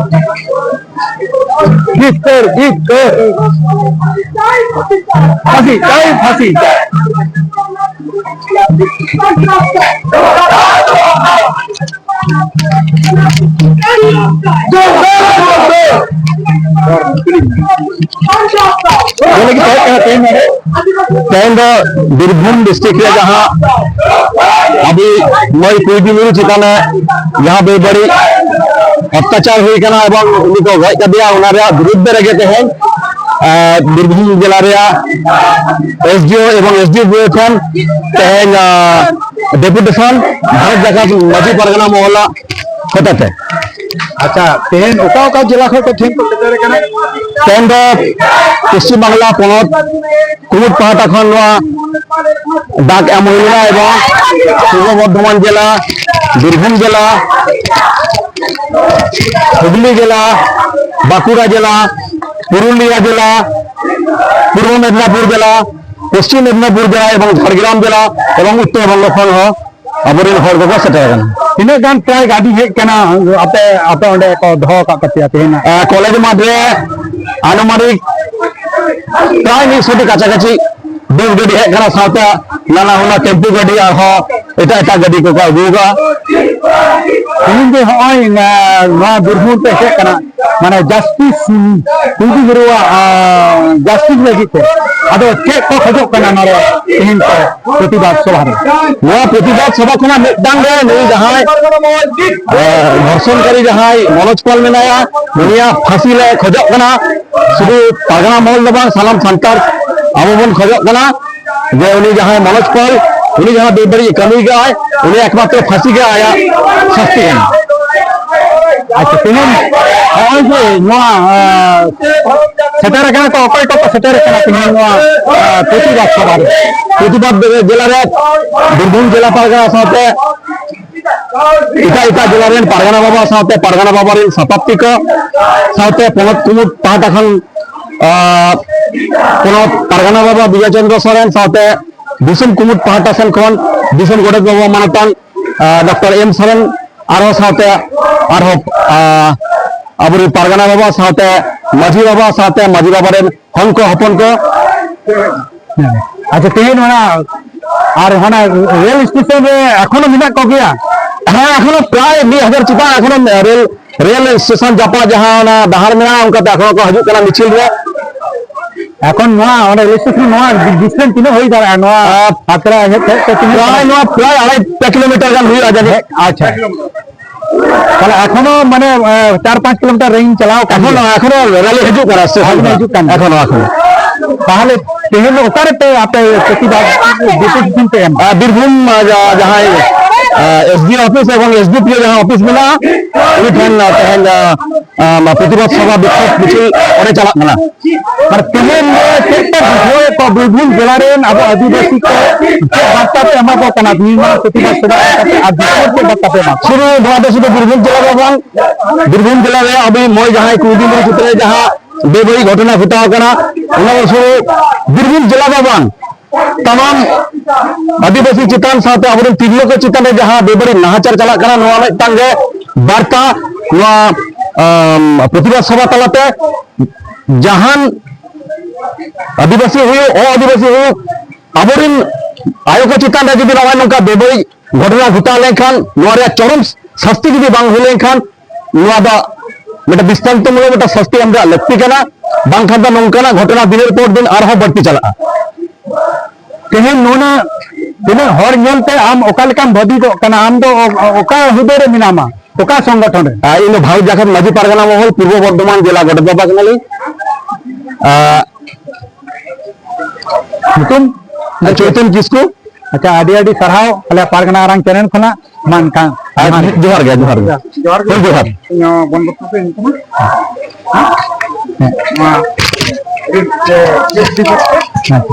ᱡᱤᱛᱠᱟᱹᱨ, ᱡᱤᱛᱠᱟᱹᱨ᱾ ᱯᱷᱟᱹᱥᱤ ᱪᱟᱭ, ᱯᱷᱟᱹᱥᱤ ᱪᱟᱭ᱾ ᱡᱮᱞᱮᱠᱟ ᱛᱟᱦᱮᱸ ᱠᱟᱱᱟ ᱛᱮᱦᱮᱧ ᱱᱚᱰᱮ, ᱛᱮᱦᱮᱧ ᱫᱚ ᱵᱤᱨᱵᱷᱩᱢ ᱰᱤᱥᱴᱨᱤᱠᱴ ᱨᱮ ᱡᱟᱦᱟᱸ ᱟᱵᱚ ᱢᱟᱹᱭ ᱠᱩᱭᱰᱤ ᱢᱩᱨᱢᱩ ᱪᱮᱛᱟᱱ ᱨᱮ ᱡᱟᱦᱟᱸ ᱵᱮᱵᱟᱹᱲᱤᱡ ᱚᱛᱛᱟᱪᱟᱨ ᱦᱩᱭ ᱠᱟᱱᱟ ᱮᱵᱚᱝ ᱩᱱᱤ ᱠᱚ ᱜᱚᱡ ᱠᱟᱫᱮᱭᱟ, ᱚᱱᱟ ᱨᱮᱭᱟᱜ ᱵᱤᱨᱩᱫᱽ ᱨᱮᱜᱮ ᱛᱮᱦᱮᱧ, ᱟᱸ, ᱵᱤᱨᱵᱷᱩᱢ ᱡᱮᱞᱟ ᱨᱮᱭᱟᱜ ᱮᱥᱰᱤᱳ ᱮᱵᱚᱝ ᱮᱥᱰᱤᱯᱤᱳ ᱴᱷᱮᱱ ᱛᱮᱦᱮᱧ, ᱟᱸ, ᱰᱮᱯᱩᱴᱮᱥᱚᱱ ᱵᱷᱟᱨᱚᱛ ᱡᱟᱠᱟᱛ ᱢᱟᱹᱡᱷᱤ ᱯᱟᱨᱜᱟᱱᱟ ᱢᱚᱦᱚᱞᱟ ᱦᱚᱛᱮᱛᱮ᱾ ᱟᱪᱪᱷᱟ, ᱛᱮᱦᱮᱧ ᱚᱠᱟ ᱚᱠᱟ ᱡᱮᱞᱟ ᱠᱷᱚᱱ ᱠᱚ ᱴᱷᱮᱱ ᱠᱚ ᱥᱮᱴᱮᱨ ᱠᱟᱱᱟ? ᱛᱮᱦᱮᱧ ᱫᱚ ᱯᱚᱥᱪᱤᱢ ᱵᱟᱝᱞᱟ ᱯᱚᱱᱚᱛ ᱠᱩᱢᱩᱴ ᱯᱟᱦᱴᱟ ᱠᱷᱚᱱ ᱱᱚᱣᱟ ᱰᱟᱠ ᱮᱢ ᱦᱩᱭ ᱞᱮᱱᱟ ᱮᱵᱚᱝ ᱯᱩᱨᱵᱚ ᱵᱚᱨᱫᱷᱚᱢᱟᱱ ᱡᱮᱞᱟ, ᱵᱤᱨᱵᱷᱩᱢ ᱡᱮᱞᱟ, ᱦᱩᱜᱽᱞᱤ ᱡᱮᱞᱟ, ᱵᱟᱸᱠᱩᱲᱟ ᱡᱮᱞᱟ, ᱯᱩᱨᱩᱞᱤᱭᱟ ᱡᱮᱞᱟ, ᱯᱩᱨᱵᱚ ᱢᱮᱫᱽᱱᱟᱯᱩᱨ ᱡᱮᱞᱟ, ᱯᱚᱥᱪᱤᱢ ᱢᱮᱫᱽᱱᱟᱯᱩᱨ ᱡᱮᱞᱟ ᱮᱵᱚᱝ ᱡᱷᱟᱲᱜᱨᱟᱢ ᱡᱮᱞᱟ ᱮᱵᱚᱝ ᱩᱛᱛᱚᱨ ᱵᱚᱝᱜᱚ ᱠᱷᱚᱱ ᱦᱚᱸ ᱟᱵᱚᱨᱮᱱ ᱦᱚᱲ ᱠᱚᱠᱚ ᱥᱮᱴᱮᱨ ᱟᱠᱟᱱᱟ᱾ ᱛᱤᱱᱟᱹᱜ ᱜᱟᱱ ᱯᱨᱟᱭ ᱜᱟᱹᱰᱤ ᱦᱮᱡ ᱠᱟᱱᱟ ᱟᱯᱮ, ᱟᱯᱮ ᱚᱸᱰᱮ ᱠᱚ ᱫᱚᱦᱚ ᱟᱠᱟᱫ ᱛᱟᱯᱮᱭᱟ ᱛᱮᱦᱮᱧ? ᱟᱸ, ᱠᱚᱞᱮᱡᱽ ᱢᱟᱴᱷ ᱨᱮ ᱟᱱᱩᱢᱟᱱᱤᱠ ᱯᱨᱟᱭ ᱢᱤᱫ ᱥᱚ ᱴᱤ ᱠᱟᱪᱷᱟ ᱠᱟᱪᱷᱤ ᱵᱟᱥ ᱜᱟᱹᱰᱤ ᱦᱮᱡ ᱠᱟᱱᱟ, ᱥᱟᱶᱛᱮ ᱱᱟᱱᱟ ᱦᱩᱱᱟᱹᱨ ᱴᱮᱢᱯᱩ ᱜᱟᱹᱰᱤ ᱟᱨᱦᱚᱸ ᱮᱴᱟᱜ ᱮᱴᱟᱜ ᱜᱟᱹᱰᱤ ᱠᱚᱠᱚ ᱟᱹᱜᱩ ᱟᱠᱟᱫᱼᱟ᱾ ᱛᱮᱦᱮᱧ ᱡᱮ ᱦᱚᱸᱜᱼᱚᱭ, ᱟᱸ, ᱱᱚᱣᱟ ᱵᱤᱨᱵᱷᱩᱢ ᱯᱮ ᱦᱮᱡ ᱠᱟᱱᱟ, ᱢᱟᱱᱮ ᱡᱟᱥᱴᱤᱥ, ᱠᱩᱲᱤ ᱜᱤᱫᱽᱨᱟᱹᱣᱟᱜ ᱡᱟᱥᱴᱤᱥ ᱞᱟᱹᱜᱤᱫ ᱛᱮ ᱟᱫᱚ ᱪᱮᱫ ᱠᱚ ᱠᱷᱚᱡᱚᱜ ᱠᱟᱱᱟ ᱱᱚᱰᱮ ᱛᱮᱦᱮᱧ ᱠᱚ ᱯᱨᱚᱛᱤᱵᱟᱫ ᱥᱚᱵᱷᱟ ᱨᱮ? ᱱᱚᱣᱟ ᱯᱨᱚᱛᱤᱵᱟᱫ ᱥᱚᱵᱷᱟ ᱠᱷᱚᱱᱟᱜ ᱢᱤᱫᱴᱟᱝ ᱜᱮ ᱱᱩᱭ ᱡᱟᱦᱟᱸᱭ ᱫᱷᱚᱨᱥᱚᱱᱠᱟᱨᱤ ᱡᱟᱦᱟᱸᱭ ᱢᱚᱱᱳᱡᱽ ᱯᱟᱞ ᱢᱮᱱᱟᱭᱟ, ᱩᱱᱤᱭᱟᱜ ᱯᱷᱟᱸᱥᱤ ᱞᱮ ᱠᱷᱚᱡᱚᱜ ᱠᱟᱱᱟ᱾ ᱥᱩᱫᱷᱩ ᱯᱟᱨᱜᱟᱱᱟ ᱢᱚᱦᱚᱞ ᱫᱚ ᱵᱟᱝ, ᱥᱟᱱᱟᱢ ᱥᱟᱱᱛᱟᱲ ᱟᱵᱚ ᱵᱚᱱ ᱠᱷᱚᱡᱚᱜ ᱠᱟᱱᱟ ᱡᱮ ᱩᱱᱤ ᱡᱟᱦᱟᱸᱭ ᱢᱚᱱᱳᱡᱽ ᱯᱟᱞ, ᱩᱱᱤ ᱡᱟᱦᱟᱸ ᱵᱮᱵᱟᱹᱲᱤᱡ ᱠᱟᱹᱢᱤ ᱠᱟᱜᱼᱟᱭ, ᱩᱱᱤ ᱮᱠᱢᱟᱛᱨᱚ ᱯᱷᱟᱸᱥᱤ ᱜᱮ ᱟᱭᱟᱜ ᱥᱟᱹᱥᱛᱤ ᱠᱟᱱᱟ᱾ ᱟᱪᱪᱷᱟ, ᱛᱮᱦᱮᱧ ᱱᱚᱜᱼᱚᱭ ᱡᱮ ᱱᱚᱣᱟ, ᱟᱸ, ᱥᱮᱴᱮᱨ ᱟᱠᱟᱱᱟ ᱠᱚ, ᱚᱠᱚᱭ ᱠᱚᱠᱚ ᱥᱮᱴᱮᱨ ᱟᱠᱟᱱᱟ ᱛᱮᱦᱮᱧ ᱱᱚᱣᱟ, ᱟᱸ, ᱯᱨᱚᱛᱤᱵᱟᱫ ᱥᱚᱵᱷᱟ ᱨᱮ? ᱯᱨᱚᱛᱤᱵᱟᱫ ᱡᱮᱞᱟ ᱨᱮ ᱵᱤᱨᱵᱷᱩᱢ ᱡᱮᱞᱟ ᱯᱟᱨᱜᱟᱱᱟ ᱥᱟᱶᱛᱮ ᱮᱴᱟᱜ ᱮᱴᱟᱜ ᱡᱮᱞᱟ ᱨᱮᱱ ᱯᱟᱨᱜᱟᱱᱟ ᱵᱟᱵᱟ ᱥᱟᱶᱛᱮ ᱯᱟᱨᱜᱟᱱᱟ ᱵᱟᱵᱟ ᱨᱮᱱ ᱥᱟᱛᱟᱯᱛᱤ ᱠᱚ ᱥᱟᱶᱛᱮ ᱯᱚᱱᱚᱛ ᱠᱩᱢᱩᱴ ᱯᱟᱦᱴᱟ ᱠᱷᱚᱱ, ᱟᱸ, ᱯᱚᱱᱚᱛ ᱯᱟᱨᱜᱟᱱᱟ ᱵᱟᱵᱟ ᱵᱤᱡᱚᱭ ᱪᱚᱱᱫᱨᱚ ᱥᱚᱨᱮᱱ ᱥᱟᱶᱛᱮ ᱫᱤᱥᱚᱢ ᱠᱩᱢᱩᱴ ᱯᱟᱦᱴᱟ ᱥᱮᱱ ᱠᱷᱚᱱ ᱫᱤᱥᱚᱢ ᱜᱚᱰᱮᱛ ᱵᱟᱵᱟ ᱢᱟᱱᱚᱛᱟᱱ, ᱟᱸ, ᱰᱚᱠᱴᱚᱨ ᱮᱢ ᱥᱚᱨᱮᱱ, ᱟᱨᱦᱚᱸ ᱥᱟᱶᱛᱮ ᱟᱨᱦᱚᱸ, ᱟᱸ, ᱟᱵᱚᱨᱮᱱ ᱯᱟᱨᱜᱟᱱᱟ ᱵᱟᱵᱟ ᱥᱟᱶᱛᱮ ᱢᱟᱹᱡᱷᱤ ᱵᱟᱵᱟ ᱥᱟᱶᱛᱮ ᱢᱟᱹᱡᱷᱤ ᱵᱟᱵᱟ ᱨᱮᱱ ᱦᱚᱱ ᱠᱚ ᱦᱚᱯᱚᱱ ᱠᱚ᱾ ᱟᱪᱪᱷᱟ, ᱛᱮᱦᱮᱧ ᱚᱱᱟ ᱟᱨ ᱦᱟᱱᱟ ᱨᱮᱞ ᱥᱴᱮᱥᱚᱱ ᱨᱮ ᱮᱠᱷᱚᱱᱳ ᱢᱮᱱᱟᱜ ᱠᱚᱜᱮᱭᱟ? ᱦᱮᱸ, ᱮᱠᱷᱚᱱᱳ ᱯᱨᱟᱭ ᱢᱤᱫ ᱦᱟᱡᱟᱨ ᱪᱮᱛᱟᱱ ᱮᱠᱷᱚᱱᱳ ᱨᱮᱞ, ᱨᱮᱞ ᱥᱴᱮᱥᱚᱱ ᱡᱟᱯᱟᱜ ᱡᱟᱦᱟᱸ ᱚᱱᱟ ᱰᱟᱦᱟᱨ ᱢᱮᱱᱟᱜᱼᱟ, ᱚᱱᱠᱟᱛᱮ ᱮᱠᱷᱚᱱᱳ ᱠᱚ ᱦᱤᱡᱩᱜ ᱠᱟᱱᱟ ᱢᱤᱪᱷᱤᱞ ᱨᱮ᱾ ᱮᱠᱷᱚᱱ ᱱᱚᱣᱟ ᱚᱸᱰᱮ ᱨᱮᱞ ᱥᱴᱮᱥᱚᱱ ᱱᱚᱣᱟ ᱰᱤᱥᱴᱮᱱᱥ ᱛᱤᱱᱟᱹᱜ ᱦᱩᱭ ᱫᱟᱲᱮᱭᱟᱜᱼᱟ ᱱᱚᱣᱟ ᱟᱨ ᱟᱛᱨᱟ ᱦᱮᱡ ᱦᱮᱡ ᱛᱮ ᱛᱤᱱᱟᱹᱜ? ᱯᱨᱟᱭ ᱱᱚᱣᱟ ᱯᱨᱟᱭ ᱟᱲᱟᱭ ᱯᱮ ᱠᱤᱞᱳᱢᱤᱴᱟᱨ ᱜᱟᱱ ᱦᱩᱭᱩᱜᱼᱟ ᱡᱟᱹᱱᱤᱡ᱾ ᱦᱮᱸ, ᱟᱪᱪᱷᱟ᱾ ᱛᱟᱦᱞᱮ ᱮᱠᱷᱚᱱᱳ ᱢᱟᱱᱮ, ᱮ, ᱪᱟᱨ ᱯᱟᱸᱪ ᱠᱤᱞᱳᱢᱤᱴᱟᱨ ᱨᱮᱧ ᱪᱟᱞᱟᱣ ᱟᱠᱟᱱ ᱮᱠᱷᱚᱱᱳ, ᱜᱮᱭᱟ᱾ ᱮᱠᱷᱚᱱᱳ ᱨᱮᱞᱤ ᱦᱤᱡᱩᱜ ᱠᱟᱱᱟ, ᱥᱴᱮᱥᱚᱱ ᱮᱠᱷᱚᱱᱳ ᱠᱷᱚᱱᱟᱜ᱾ ᱦᱤᱡᱩᱜ ᱠᱟᱱ ᱜᱮᱭᱟ᱾ ᱮᱠᱷᱚᱱᱳ, ᱮᱠᱷᱚᱱᱳ᱾ ᱛᱟᱦᱞᱮ ᱛᱮᱦᱮᱧ ᱫᱚ ᱚᱠᱟᱨᱮ ᱯᱮ ᱟᱯᱮ ᱯᱨᱚᱛᱤᱵᱟᱫ ᱰᱮᱯᱩᱴᱮᱥᱚᱱ ᱯᱮ ᱮᱢ? ᱟᱨ ᱵᱤᱨᱵᱷᱩᱢ, ᱟ, ᱡᱟ-, ᱡᱟᱦᱟᱸᱭ, ᱟ, ᱮᱥ ᱰᱤ ᱚᱯᱷᱤᱥ ᱮᱵᱚᱝ ᱮᱥ ᱰᱤ ᱯᱤ ᱳ ᱡᱟᱦᱟᱸ ᱚᱯᱷᱤᱥ ᱢᱮᱱᱟᱜᱼᱟ, ᱩᱱᱤ ᱴᱷᱮᱱ, ᱟ, ᱛᱮᱦᱮᱧ, ᱟ, ᱟ, ᱯᱨᱚᱛᱤᱵᱟᱫ ᱥᱚᱵᱷᱟ ᱵᱤᱠᱠᱷᱳᱵ ᱢᱤᱪᱷᱤᱞ ᱚᱸᱰᱮ ᱪᱟᱞᱟᱜ ᱠᱟᱱᱟ᱾ ᱟᱨ ᱛᱮᱦᱮᱧ ᱫᱚ ᱪᱮᱫ ᱯᱮ ᱵᱩᱡᱷᱟᱹᱣᱮᱫ ᱠᱚᱣᱟ ᱵᱤᱨᱵᱷᱩᱢ ᱡᱮᱞᱟ ᱨᱮᱱ ᱟᱵᱚ ᱟᱹᱫᱤᱵᱟᱹᱥᱤ ᱠᱚ ᱪᱮᱫ ᱵᱟᱨᱛᱟ ᱯᱮ ᱮᱢᱟ ᱠᱚ ᱠᱟᱱᱟ? ᱱᱤᱭᱟᱹ ᱢᱟᱨᱟᱝ ᱯᱨᱚᱛᱤᱵᱟᱫ ᱥᱚᱵᱷᱟ ᱮᱢ ᱠᱟᱛᱮ ᱟᱨ ᱫᱤᱥᱚᱢ ᱪᱮᱫ ᱵᱟᱨᱛᱟ ᱯᱮ ᱮᱢᱟ ᱠᱚᱣᱟ? ᱥᱩᱫᱷᱩ ᱱᱚᱣᱟ ᱫᱚ ᱥᱩᱫᱷᱩ ᱵᱤᱨᱵᱷᱩᱢ ᱡᱮᱞᱟ ᱫᱚ ᱵᱟᱝ, ᱵᱤᱨᱵᱷᱩᱢ ᱡᱮᱞᱟ ᱨᱮ ᱟᱵᱚ ᱢᱚᱭ ᱡᱟᱦᱟᱸᱭ ᱠᱩᱲᱤ ᱜᱤᱫᱽᱨᱟᱹ ᱪᱮᱛᱟᱱ ᱨᱮ ᱡᱟᱦᱟᱸ ᱵᱮᱵᱟᱹᱲᱤᱡ ᱜᱷᱚᱴᱚᱱᱟ ᱜᱷᱚᱴᱟᱣ ᱠᱟᱱᱟ, ᱚᱱᱟ ᱫᱚ ᱥᱩᱫᱷᱩ ᱵᱤᱨᱵᱷᱩᱢ ᱡᱮᱞᱟ ᱫᱚ ᱵᱟᱝ, ᱛᱟᱢᱟᱢ ᱟᱹᱫᱤᱵᱟᱹᱥᱤ ᱪᱮᱛᱟᱱ ᱥᱟᱶᱛᱮ ᱟᱵᱚᱨᱮᱱ ᱛᱤᱨᱞᱟᱹ ᱠᱚ ᱪᱮᱛᱟᱱ ᱨᱮ ᱡᱟᱦᱟᱸ ᱵᱮᱵᱟᱹᱲᱤᱡ ᱱᱟᱦᱟᱪᱟᱨ ᱪᱟᱞᱟᱜ ᱠᱟᱱᱟ, ᱱᱚᱣᱟ ᱢᱤᱫᱴᱟᱝ ᱜᱮ ᱵᱟᱨᱛᱟ ᱱᱚᱣᱟ, ᱟᱢ, ᱯᱨᱚᱛᱤᱵᱟᱫ ᱥᱚᱵᱷᱟ ᱛᱟᱞᱟᱛᱮ ᱡᱟᱦᱟᱱ ᱟᱹᱫᱤᱵᱟᱹᱥᱤ ᱦᱩᱭᱩᱜ, ᱚ ᱟᱹᱫᱤᱵᱟᱹᱥᱤ ᱦᱩᱭᱩᱜ, ᱟᱵᱚᱨᱮᱱ ᱟᱭᱳ ᱠᱚ ᱪᱮᱛᱟᱱ ᱨᱮ ᱡᱩᱫᱤ ᱱᱚᱜᱼᱚᱭ ᱱᱚᱝᱠᱟ ᱵᱮᱵᱟᱹᱲᱤᱡ ᱜᱷᱚᱴᱚᱱᱟ ᱜᱷᱚᱴᱟᱣ ᱞᱮᱱᱠᱷᱟᱱ, ᱱᱚᱣᱟ ᱨᱮᱭᱟᱜ ᱪᱚᱨᱚᱢ ᱥᱟᱥᱛᱤ ᱡᱩᱫᱤ ᱵᱟᱝ ᱦᱩᱭ ᱞᱮᱱᱠᱷᱟᱱ, ᱱᱚᱣᱟ ᱫᱚ ᱢᱤᱫᱴᱟᱝ ᱫᱨᱤᱥᱴᱟᱱᱛᱚᱢᱩᱞᱚᱠ ᱢᱤᱫᱴᱟᱝ ᱥᱟᱥᱛᱤ ᱮᱢ ᱨᱮᱭᱟᱜ ᱞᱟᱹᱠᱛᱤ ᱠᱟᱱᱟ, ᱵᱟᱝᱠᱷᱟᱱ ᱫᱚ ᱱᱚᱝᱠᱟᱱᱟᱜ ᱜᱷᱚᱴᱚᱱᱟ ᱫᱤᱱᱮᱨ ᱯᱚᱨ ᱫᱤᱱ ᱟᱨᱦᱚᱸ ᱵᱟᱹᱲᱛᱤ ᱪᱟᱞᱟᱜᱼᱟ᱾ ᱛᱮᱦᱮᱧ ᱱᱩᱱᱟᱹᱜ ᱛᱤᱱᱟᱹᱜ ᱦᱚᱲ ᱧᱮᱞᱛᱮ ᱟᱢ ᱚᱠᱟ ᱞᱮᱠᱟᱢ ᱵᱷᱟᱹᱵᱤᱛᱚᱜ ᱠᱟᱱᱟ? ᱟᱢ ᱫᱚ ᱚ-, ᱚᱠᱟ ᱦᱩᱫᱟᱹ ᱨᱮ ᱢᱮᱱᱟᱢᱟ, ᱚᱠᱟ ᱥᱚᱝᱜᱚᱴᱷᱚᱱ ᱨᱮ? ᱟᱨ ᱤᱧ ᱫᱚ ᱵᱷᱟᱨᱚᱛ ᱡᱟᱠᱟᱛ ᱢᱟᱹᱡᱷᱤ ᱯᱟᱨᱜᱟᱱᱟ ᱢᱚᱦᱚᱞ ᱯᱩᱨᱵᱚ ᱵᱚᱨᱫᱷᱚᱢᱟᱱ ᱡᱮᱞᱟ ᱜᱚᱰᱮᱛ ᱵᱟᱵᱟ ᱠᱟᱱᱟᱞᱤᱧ᱾ ᱟᱨ ᱧᱩᱛᱩᱢ? ᱟᱨ ᱪᱳᱭᱛᱚᱱ ᱠᱤᱥᱠᱩ᱾ ᱟᱪᱪᱷᱟ, ᱟᱹᱰᱤ ᱟᱹᱰᱤ ᱥᱟᱨᱦᱟᱣ ᱟᱞᱮ ᱯᱟᱨᱜᱟᱱᱟ ᱟᱨᱟᱝ ᱪᱮᱱᱮᱞ ᱠᱷᱚᱱᱟᱜ᱾ ᱢᱟ ᱮᱱᱠᱷᱟᱱ ᱟᱨ ᱡᱚᱦᱟᱨ ᱜᱮ᱾ ᱡᱚᱦᱟᱨ ᱜᱮ, ᱡᱚᱦᱟᱨ ᱜᱮ᱾ ᱦᱳᱭ, ᱡᱚᱦᱟᱨ᱾ ᱤᱧ ᱦᱚᱸ ᱵᱚᱱ ᱵᱚᱠᱚᱛ ᱤᱧ ᱠᱟᱱᱟ᱾ ᱦᱮᱸ᱾ ᱱᱚᱣᱟ ᱦᱮᱸ᱾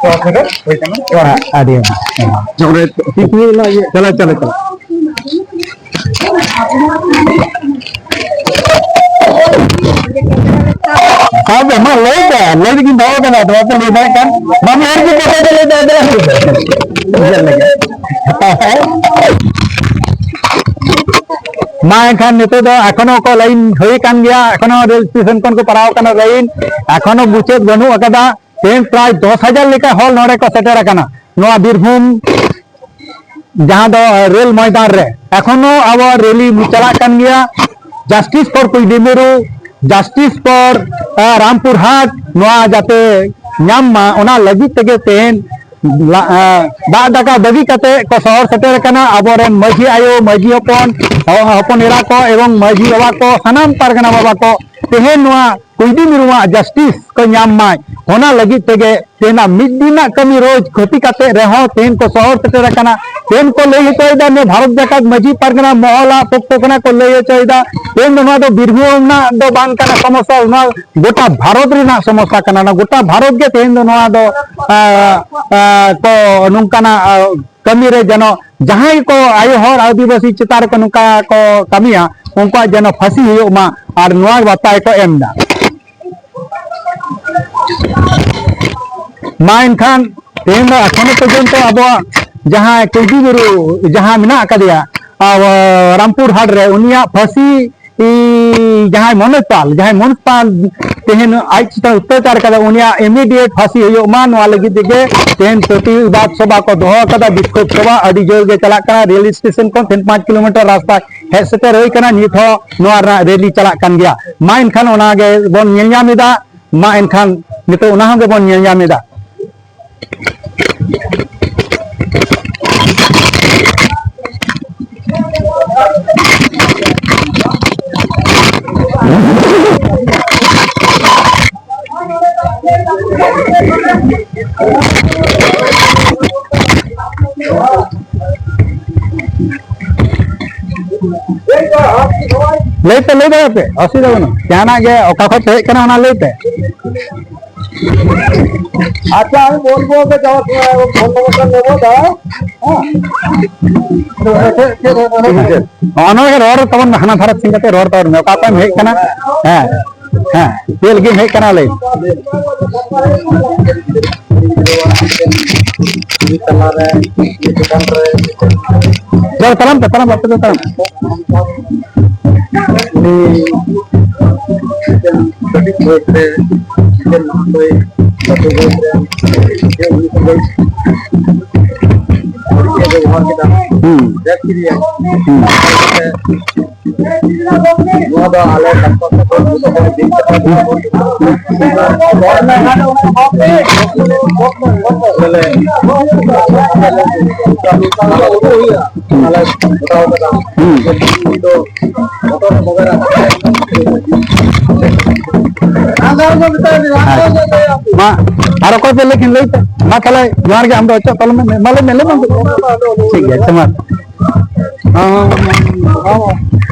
ᱛᱚᱨᱚᱯ ᱨᱮ ᱦᱩᱭ ᱠᱟᱱᱟ᱾ ᱡᱚᱦᱟᱨ᱾ ᱟᱹᱰᱤ ᱟᱹᱰᱤ᱾ ᱡᱚᱦᱟᱨ᱾ ᱛᱤᱥ ᱱᱤᱭᱟᱹ ᱱᱚᱣᱟ ᱤᱭᱟᱹ? ᱪᱟᱞᱟᱜ, ᱪᱟᱞᱟᱜ, ᱪᱟᱞᱟᱜ᱾ ᱟᱫᱚ ᱢᱟ ᱞᱟᱹᱭ ᱢᱮ, ᱞᱟᱹᱭ ᱞᱟᱹᱜᱤᱫ ᱫᱚᱦᱚ ᱠᱟᱱᱟ, ᱱᱚᱣᱟ ᱠᱚ ᱞᱟᱹᱭ ᱫᱟᱲᱮᱭᱟᱜ ᱠᱷᱟᱱ᱾ ᱢᱟ ᱢᱤᱫ ᱦᱚᱲ ᱜᱮ ᱠᱟᱛᱷᱟ ᱫᱚ ᱞᱟᱹᱭ ᱫᱟᱲᱮᱭᱟᱜ ᱠᱟᱱᱟ᱾ ᱢᱟ ᱮᱱᱠᱷᱟᱱ ᱱᱤᱛᱚᱜ ᱫᱚ ᱮᱠᱷᱚᱱᱳ ᱠᱚ ᱞᱟᱭᱤᱱ ᱦᱩᱭ ᱟᱠᱟᱱ ᱜᱮᱭᱟ, ᱮᱠᱷᱚᱱᱳ ᱨᱮᱞ ᱥᱴᱮᱥᱚᱱ ᱠᱷᱚᱱ ᱠᱚ ᱯᱟᱲᱟᱣ ᱟᱠᱟᱱᱟ ᱞᱟᱭᱤᱱ, ᱮᱠᱷᱚᱱᱳ ᱢᱩᱪᱟᱹᱫ ᱵᱟᱹᱱᱩᱜ ᱟᱠᱟᱫᱟ᱾ ᱛᱮᱦᱮᱧ ᱯᱨᱟᱭ ᱫᱚᱥ ᱦᱟᱡᱟᱨ ᱞᱮᱠᱟ ᱦᱚᱲ ᱱᱚᱰᱮ ᱠᱚ ᱥᱮᱴᱮᱨ ᱟᱠᱟᱱᱟ᱾ ᱱᱚᱣᱟ ᱵᱤᱨᱵᱷᱩᱢ ᱡᱟᱦᱟᱸ ᱫᱚ ᱨᱮᱞ ᱢᱚᱭᱫᱟᱱ ᱨᱮ ᱮᱠᱷᱚᱱᱳ ᱟᱵᱚ ᱨᱮᱞᱤ ᱪᱟᱞᱟᱜ ᱠᱟᱱ ᱜᱮᱭᱟ᱾ Justice for ᱠᱩᱞᱫᱤᱯ ᱢᱤᱨᱩ, justice for, ᱟᱸ, ᱨᱟᱢᱯᱩᱨ ᱦᱟᱴ, ᱱᱚᱣᱟ ᱡᱟᱛᱮ ᱧᱟᱢ ᱢᱟ, ᱚᱱᱟ ᱞᱟᱹᱜᱤᱫ ᱛᱮᱜᱮ ᱛᱮᱦᱮᱧ ᱞᱟ-, ᱟᱸ, ᱫᱟᱜ ᱫᱟᱠᱟ ᱵᱟᱹᱜᱤ ᱠᱟᱛᱮ ᱠᱚ ᱥᱚᱦᱚᱨ ᱥᱮᱴᱮᱨ ᱟᱠᱟᱱᱟ᱾ ᱟᱵᱚᱨᱮᱱ ᱢᱟᱹᱡᱷᱤ ᱟᱭᱳ, ᱢᱟᱹᱡᱷᱤ ᱦᱚᱯᱚᱱ, ᱦᱚᱯᱚᱱ ᱮᱨᱟ ᱠᱚ ᱮᱵᱚᱝ ᱢᱟᱹᱡᱷᱤ ᱵᱟᱵᱟ ᱠᱚ, ᱥᱟᱱᱟᱢ ᱯᱟᱨᱜᱟᱱᱟ ᱵᱟᱵᱟ ᱠᱚ ᱛᱮᱦᱮᱧ ᱱᱚᱣᱟ ᱠᱩᱞᱫᱤᱯ ᱢᱩᱨᱢᱩᱣᱟᱜ justice ᱠᱚ ᱧᱟᱢ ᱢᱟᱭ, ᱚᱱᱟ ᱞᱟᱹᱜᱤᱫ ᱛᱮᱜᱮ ᱛᱮᱦᱮᱧᱟᱜ ᱢᱤᱫ ᱫᱤᱱᱟᱜ ᱠᱟᱹᱢᱤ ᱨᱳᱡᱽ ᱠᱷᱚᱛᱤ ᱠᱟᱛᱮ ᱨᱮᱦᱚᱸ ᱛᱮᱦᱮᱧ ᱠᱚ ᱥᱚᱦᱚᱨ ᱥᱮᱴᱮᱨ ᱟᱠᱟᱱᱟ᱾ ᱛᱮᱦᱮᱧ ᱠᱚ ᱞᱟᱹᱭ ᱦᱚᱪᱚᱭᱮᱫᱟ, ᱱᱤᱭᱟᱹ ᱵᱷᱟᱨᱚᱛ ᱡᱟᱠᱟᱛ ᱢᱟᱹᱡᱷᱤ ᱯᱟᱨᱜᱟᱱᱟ ᱢᱚᱦᱚᱞᱟᱜ ᱯᱚᱠᱠᱷᱚ ᱠᱷᱚᱱᱟᱜ ᱠᱚ ᱞᱟᱹᱭ ᱦᱚᱪᱚᱭᱮᱫᱟ, ᱛᱮᱦᱮᱧ ᱫᱚ ᱱᱚᱣᱟ ᱫᱚ ᱵᱤᱨᱵᱷᱩᱢ ᱨᱮᱱᱟᱜ ᱫᱚ ᱵᱟᱝ ᱠᱟᱱᱟ ᱥᱚᱢᱚᱥᱥᱟ, ᱱᱚᱣᱟ ᱜᱚᱴᱟ ᱵᱷᱟᱨᱚᱛ ᱨᱮᱱᱟᱜ ᱥᱚᱢᱚᱥᱥᱟ ᱠᱟᱱᱟ᱾ ᱱᱚᱣᱟ ᱜᱚᱴᱟ ᱵᱷᱟᱨᱚᱛ ᱜᱮ ᱛᱮᱦᱮᱧ ᱫᱚ ᱱᱚᱣᱟ ᱫᱚ, ᱟ, ᱟ, ᱠᱚ ᱱᱚᱝᱠᱟᱱᱟᱜ, ᱟ, ᱠᱟᱹᱢᱤ ᱨᱮ ᱡᱮᱱᱚ ᱡᱟᱦᱟᱸᱭ ᱠᱚ ᱟᱭᱳ ᱦᱚᱲ ᱟᱹᱫᱤᱵᱟᱹᱥᱤ ᱪᱮᱛᱟᱱ ᱨᱮᱠᱚ ᱱᱚᱝᱠᱟ ᱠᱚ ᱠᱟᱹᱢᱤᱭᱟ, ᱩᱱᱠᱩᱣᱟᱜ ᱡᱮᱱᱚ ᱯᱷᱟᱹᱥᱤ ᱦᱩᱭᱩᱜ ᱢᱟ, ᱟᱨ ᱱᱚᱣᱟ ᱵᱟᱨᱛᱟ ᱜᱮᱠᱚ ᱮᱢ ᱮᱫᱟ᱾ ᱢᱟ ᱮᱱᱠᱷᱟᱱ ᱛᱮᱦᱮᱧ ᱫᱚ ᱮᱠᱷᱚᱱᱳ ᱯᱚᱨᱡᱚᱱᱛᱚ ᱟᱵᱚᱣᱟᱜ ᱡᱟᱦᱟᱸ ᱠᱩᱞᱫᱤᱯ ᱢᱩᱨᱢᱩ ᱡᱟᱦᱟᱸ ᱢᱮᱱᱟᱜ ᱟᱠᱟᱫᱮᱭᱟ, ᱟᱵᱚ ᱨᱟᱢᱯᱩᱨ ᱦᱟᱴ ᱨᱮ, ᱩᱱᱤᱭᱟᱜ ᱯᱷᱟᱹᱥᱤ ᱤ, ᱡᱟᱦᱟᱸᱭ ᱢᱚᱱᱳᱡᱽ ᱯᱟᱞ, ᱡᱟᱦᱟᱸᱭ ᱢᱚᱱᱳᱡᱽ ᱯᱟᱞ ᱛᱮᱦᱮᱧ ᱟᱡ ᱪᱮᱛᱟᱱ ᱚᱛᱛᱟᱪᱟᱨ ᱠᱟᱫᱟ, ᱩᱱᱤᱭᱟᱜ immediate ᱯᱷᱟᱸᱥᱤ ᱦᱩᱭᱩᱜ ᱢᱟ, ᱱᱚᱣᱟ ᱞᱟᱹᱜᱤᱫ ᱛᱮᱜᱮ ᱛᱮᱦᱮᱧ ᱯᱨᱚᱛᱤᱵᱟᱫ ᱥᱚᱵᱷᱟ ᱠᱚ ᱫᱚᱦᱚ ᱟᱠᱟᱫᱟ, ᱵᱤᱠᱠᱷᱳᱵ ᱥᱚᱵᱷᱟ ᱟᱹᱰᱤ ᱡᱳᱨ ᱜᱮ ᱪᱟᱞᱟᱜ ᱠᱟᱱᱟ᱾ ᱨᱮᱞ ᱥᱴᱮᱥᱚᱱ ᱠᱷᱚᱱ ᱛᱤᱱ ᱯᱟᱸᱪ ᱠᱤᱞᱳᱢᱤᱴᱟᱨ ᱨᱟᱥᱛᱟ ᱦᱮᱡ ᱥᱮᱴᱮᱨ ᱦᱩᱭ ᱠᱟᱱᱟ, ᱱᱤᱛ ᱦᱚᱸ ᱱᱚᱣᱟ ᱨᱮᱱᱟᱜ ᱨᱮᱞᱤ ᱪᱟᱞᱟᱜ ᱠᱟᱱ ᱜᱮᱭᱟ᱾ ᱢᱟ ᱮᱱᱠᱷᱟᱱ ᱚᱱᱟ ᱜᱮ ᱵᱚᱱ ᱧᱮᱞ ᱧᱟᱢ ᱮᱫᱟ, ᱢᱟ ᱮᱱᱠᱷᱟᱱ ᱱᱤᱛᱚᱜ ᱚᱱᱟ ᱦᱚᱸ ᱜᱮᱵᱚᱱ ᱧᱮᱞ ᱧᱟᱢ ᱮᱫᱟ᱾ ᱞᱟᱹᱭ ᱯᱮ, ᱞᱟᱹᱭ ᱫᱟᱲᱮᱭᱟᱜ ᱯᱮ, ᱚᱥᱩᱵᱤᱫᱷᱟ ᱵᱟᱹᱱᱩᱜᱼᱟ᱾ ᱡᱟᱦᱟᱱᱟᱜ ᱜᱮ, ᱚᱠᱟ ᱠᱷᱚᱱ ᱯᱮ ᱦᱮᱡ ᱠᱟᱱᱟ, ᱚᱱᱟ ᱞᱟᱹᱭ ᱯᱮ᱾ আচ্ছা, আমি বলবো যে যাওয়ার সময় ফোন নম্বরটা নেবো, দাঁড়াও। হ্যাঁ। ᱱᱚᱜᱼᱚ ᱱᱚᱣᱟ ᱜᱮ ᱨᱚᱲ ᱛᱟᱵᱚᱱ ᱢᱮ, ᱦᱟᱱᱟ ᱫᱷᱟᱨᱮ ᱥᱮᱱ ᱠᱟᱛᱮ ᱨᱚᱲ ᱛᱟᱵᱚᱱ ᱢᱮ, ᱚᱠᱟ ᱠᱷᱚᱱ ᱮᱢ ᱦᱮᱡ ᱠᱟᱱᱟ? ᱦᱮᱸ, ᱦᱮᱸ, ᱪᱮᱫ ᱞᱟᱹᱜᱤᱫ ᱮᱢ ᱦᱮᱡ ᱠᱟᱱᱟ ᱞᱟᱹᱭ? ᱫᱟᱹᱲ ᱛᱟᱲᱟᱢ ᱯᱮ, ᱛᱟᱲᱟᱢ ᱯᱮ, ᱟᱯᱮ ᱫᱚ ᱛᱟᱲᱟᱢ ᱯᱮ᱾ ᱩᱱᱤ ᱢᱤᱫᱴᱮᱱ ᱠᱟᱹᱴᱤᱡ ᱵᱚᱭᱮᱥ ᱨᱮ ᱢᱤᱫᱴᱮᱱ ᱢᱟᱦᱟᱥᱚᱭ ᱞᱟᱹᱴᱩ ᱵᱚᱭᱮᱥ ᱨᱮ ᱡᱮ ᱩᱱᱤ ᱥᱚᱸᱜᱮ ᱵᱟᱹᱲᱤᱡ ᱮ ᱵᱮᱵᱚᱦᱟᱨ ᱠᱮᱫᱟ, ᱦᱩᱸ᱾ ᱨᱮᱯ ᱠᱮᱫᱮᱭᱟ᱾ ᱦᱩᱸ᱾ ᱱᱚᱣᱟ ᱫᱚ ᱟᱞᱮ ᱰᱟᱠᱛᱟᱨ ᱥᱟᱶᱛᱮ ᱡᱚᱛᱚ ᱦᱚᱲ ᱢᱤᱫ ᱠᱟᱛᱮ ᱵᱚᱞᱮ ᱟᱞᱮ ᱜᱚᱴᱟᱣ ᱠᱟᱫᱟ᱾ ᱦᱩᱸ᱾ ᱩᱱᱤ ᱫᱚ ᱟᱪᱪᱷᱟ᱾ ᱢᱟ, ᱟᱨ ᱚᱠᱚᱭ ᱯᱮ ᱞᱟᱹᱭ ᱠᱷᱟᱱ ᱞᱟᱹᱭ ᱯᱮ᱾ ᱢᱟ ᱛᱟᱦᱞᱮ, ᱡᱚᱦᱟᱨ ᱜᱮ, ᱟᱢ ᱫᱚ ᱚᱪᱚᱜ ᱛᱟᱞᱚᱢ ᱢᱮ᱾ ᱢᱟ ᱞᱟᱹᱭ ᱢᱮ, ᱞᱟᱹᱭ ᱢᱮ᱾ ᱴᱷᱤᱠ ᱜᱮᱭᱟ, ᱟᱪᱪᱷᱟ, ᱢᱟ᱾ ᱦᱚᱸ, ᱦᱚᱸ, ᱦᱚᱸ᱾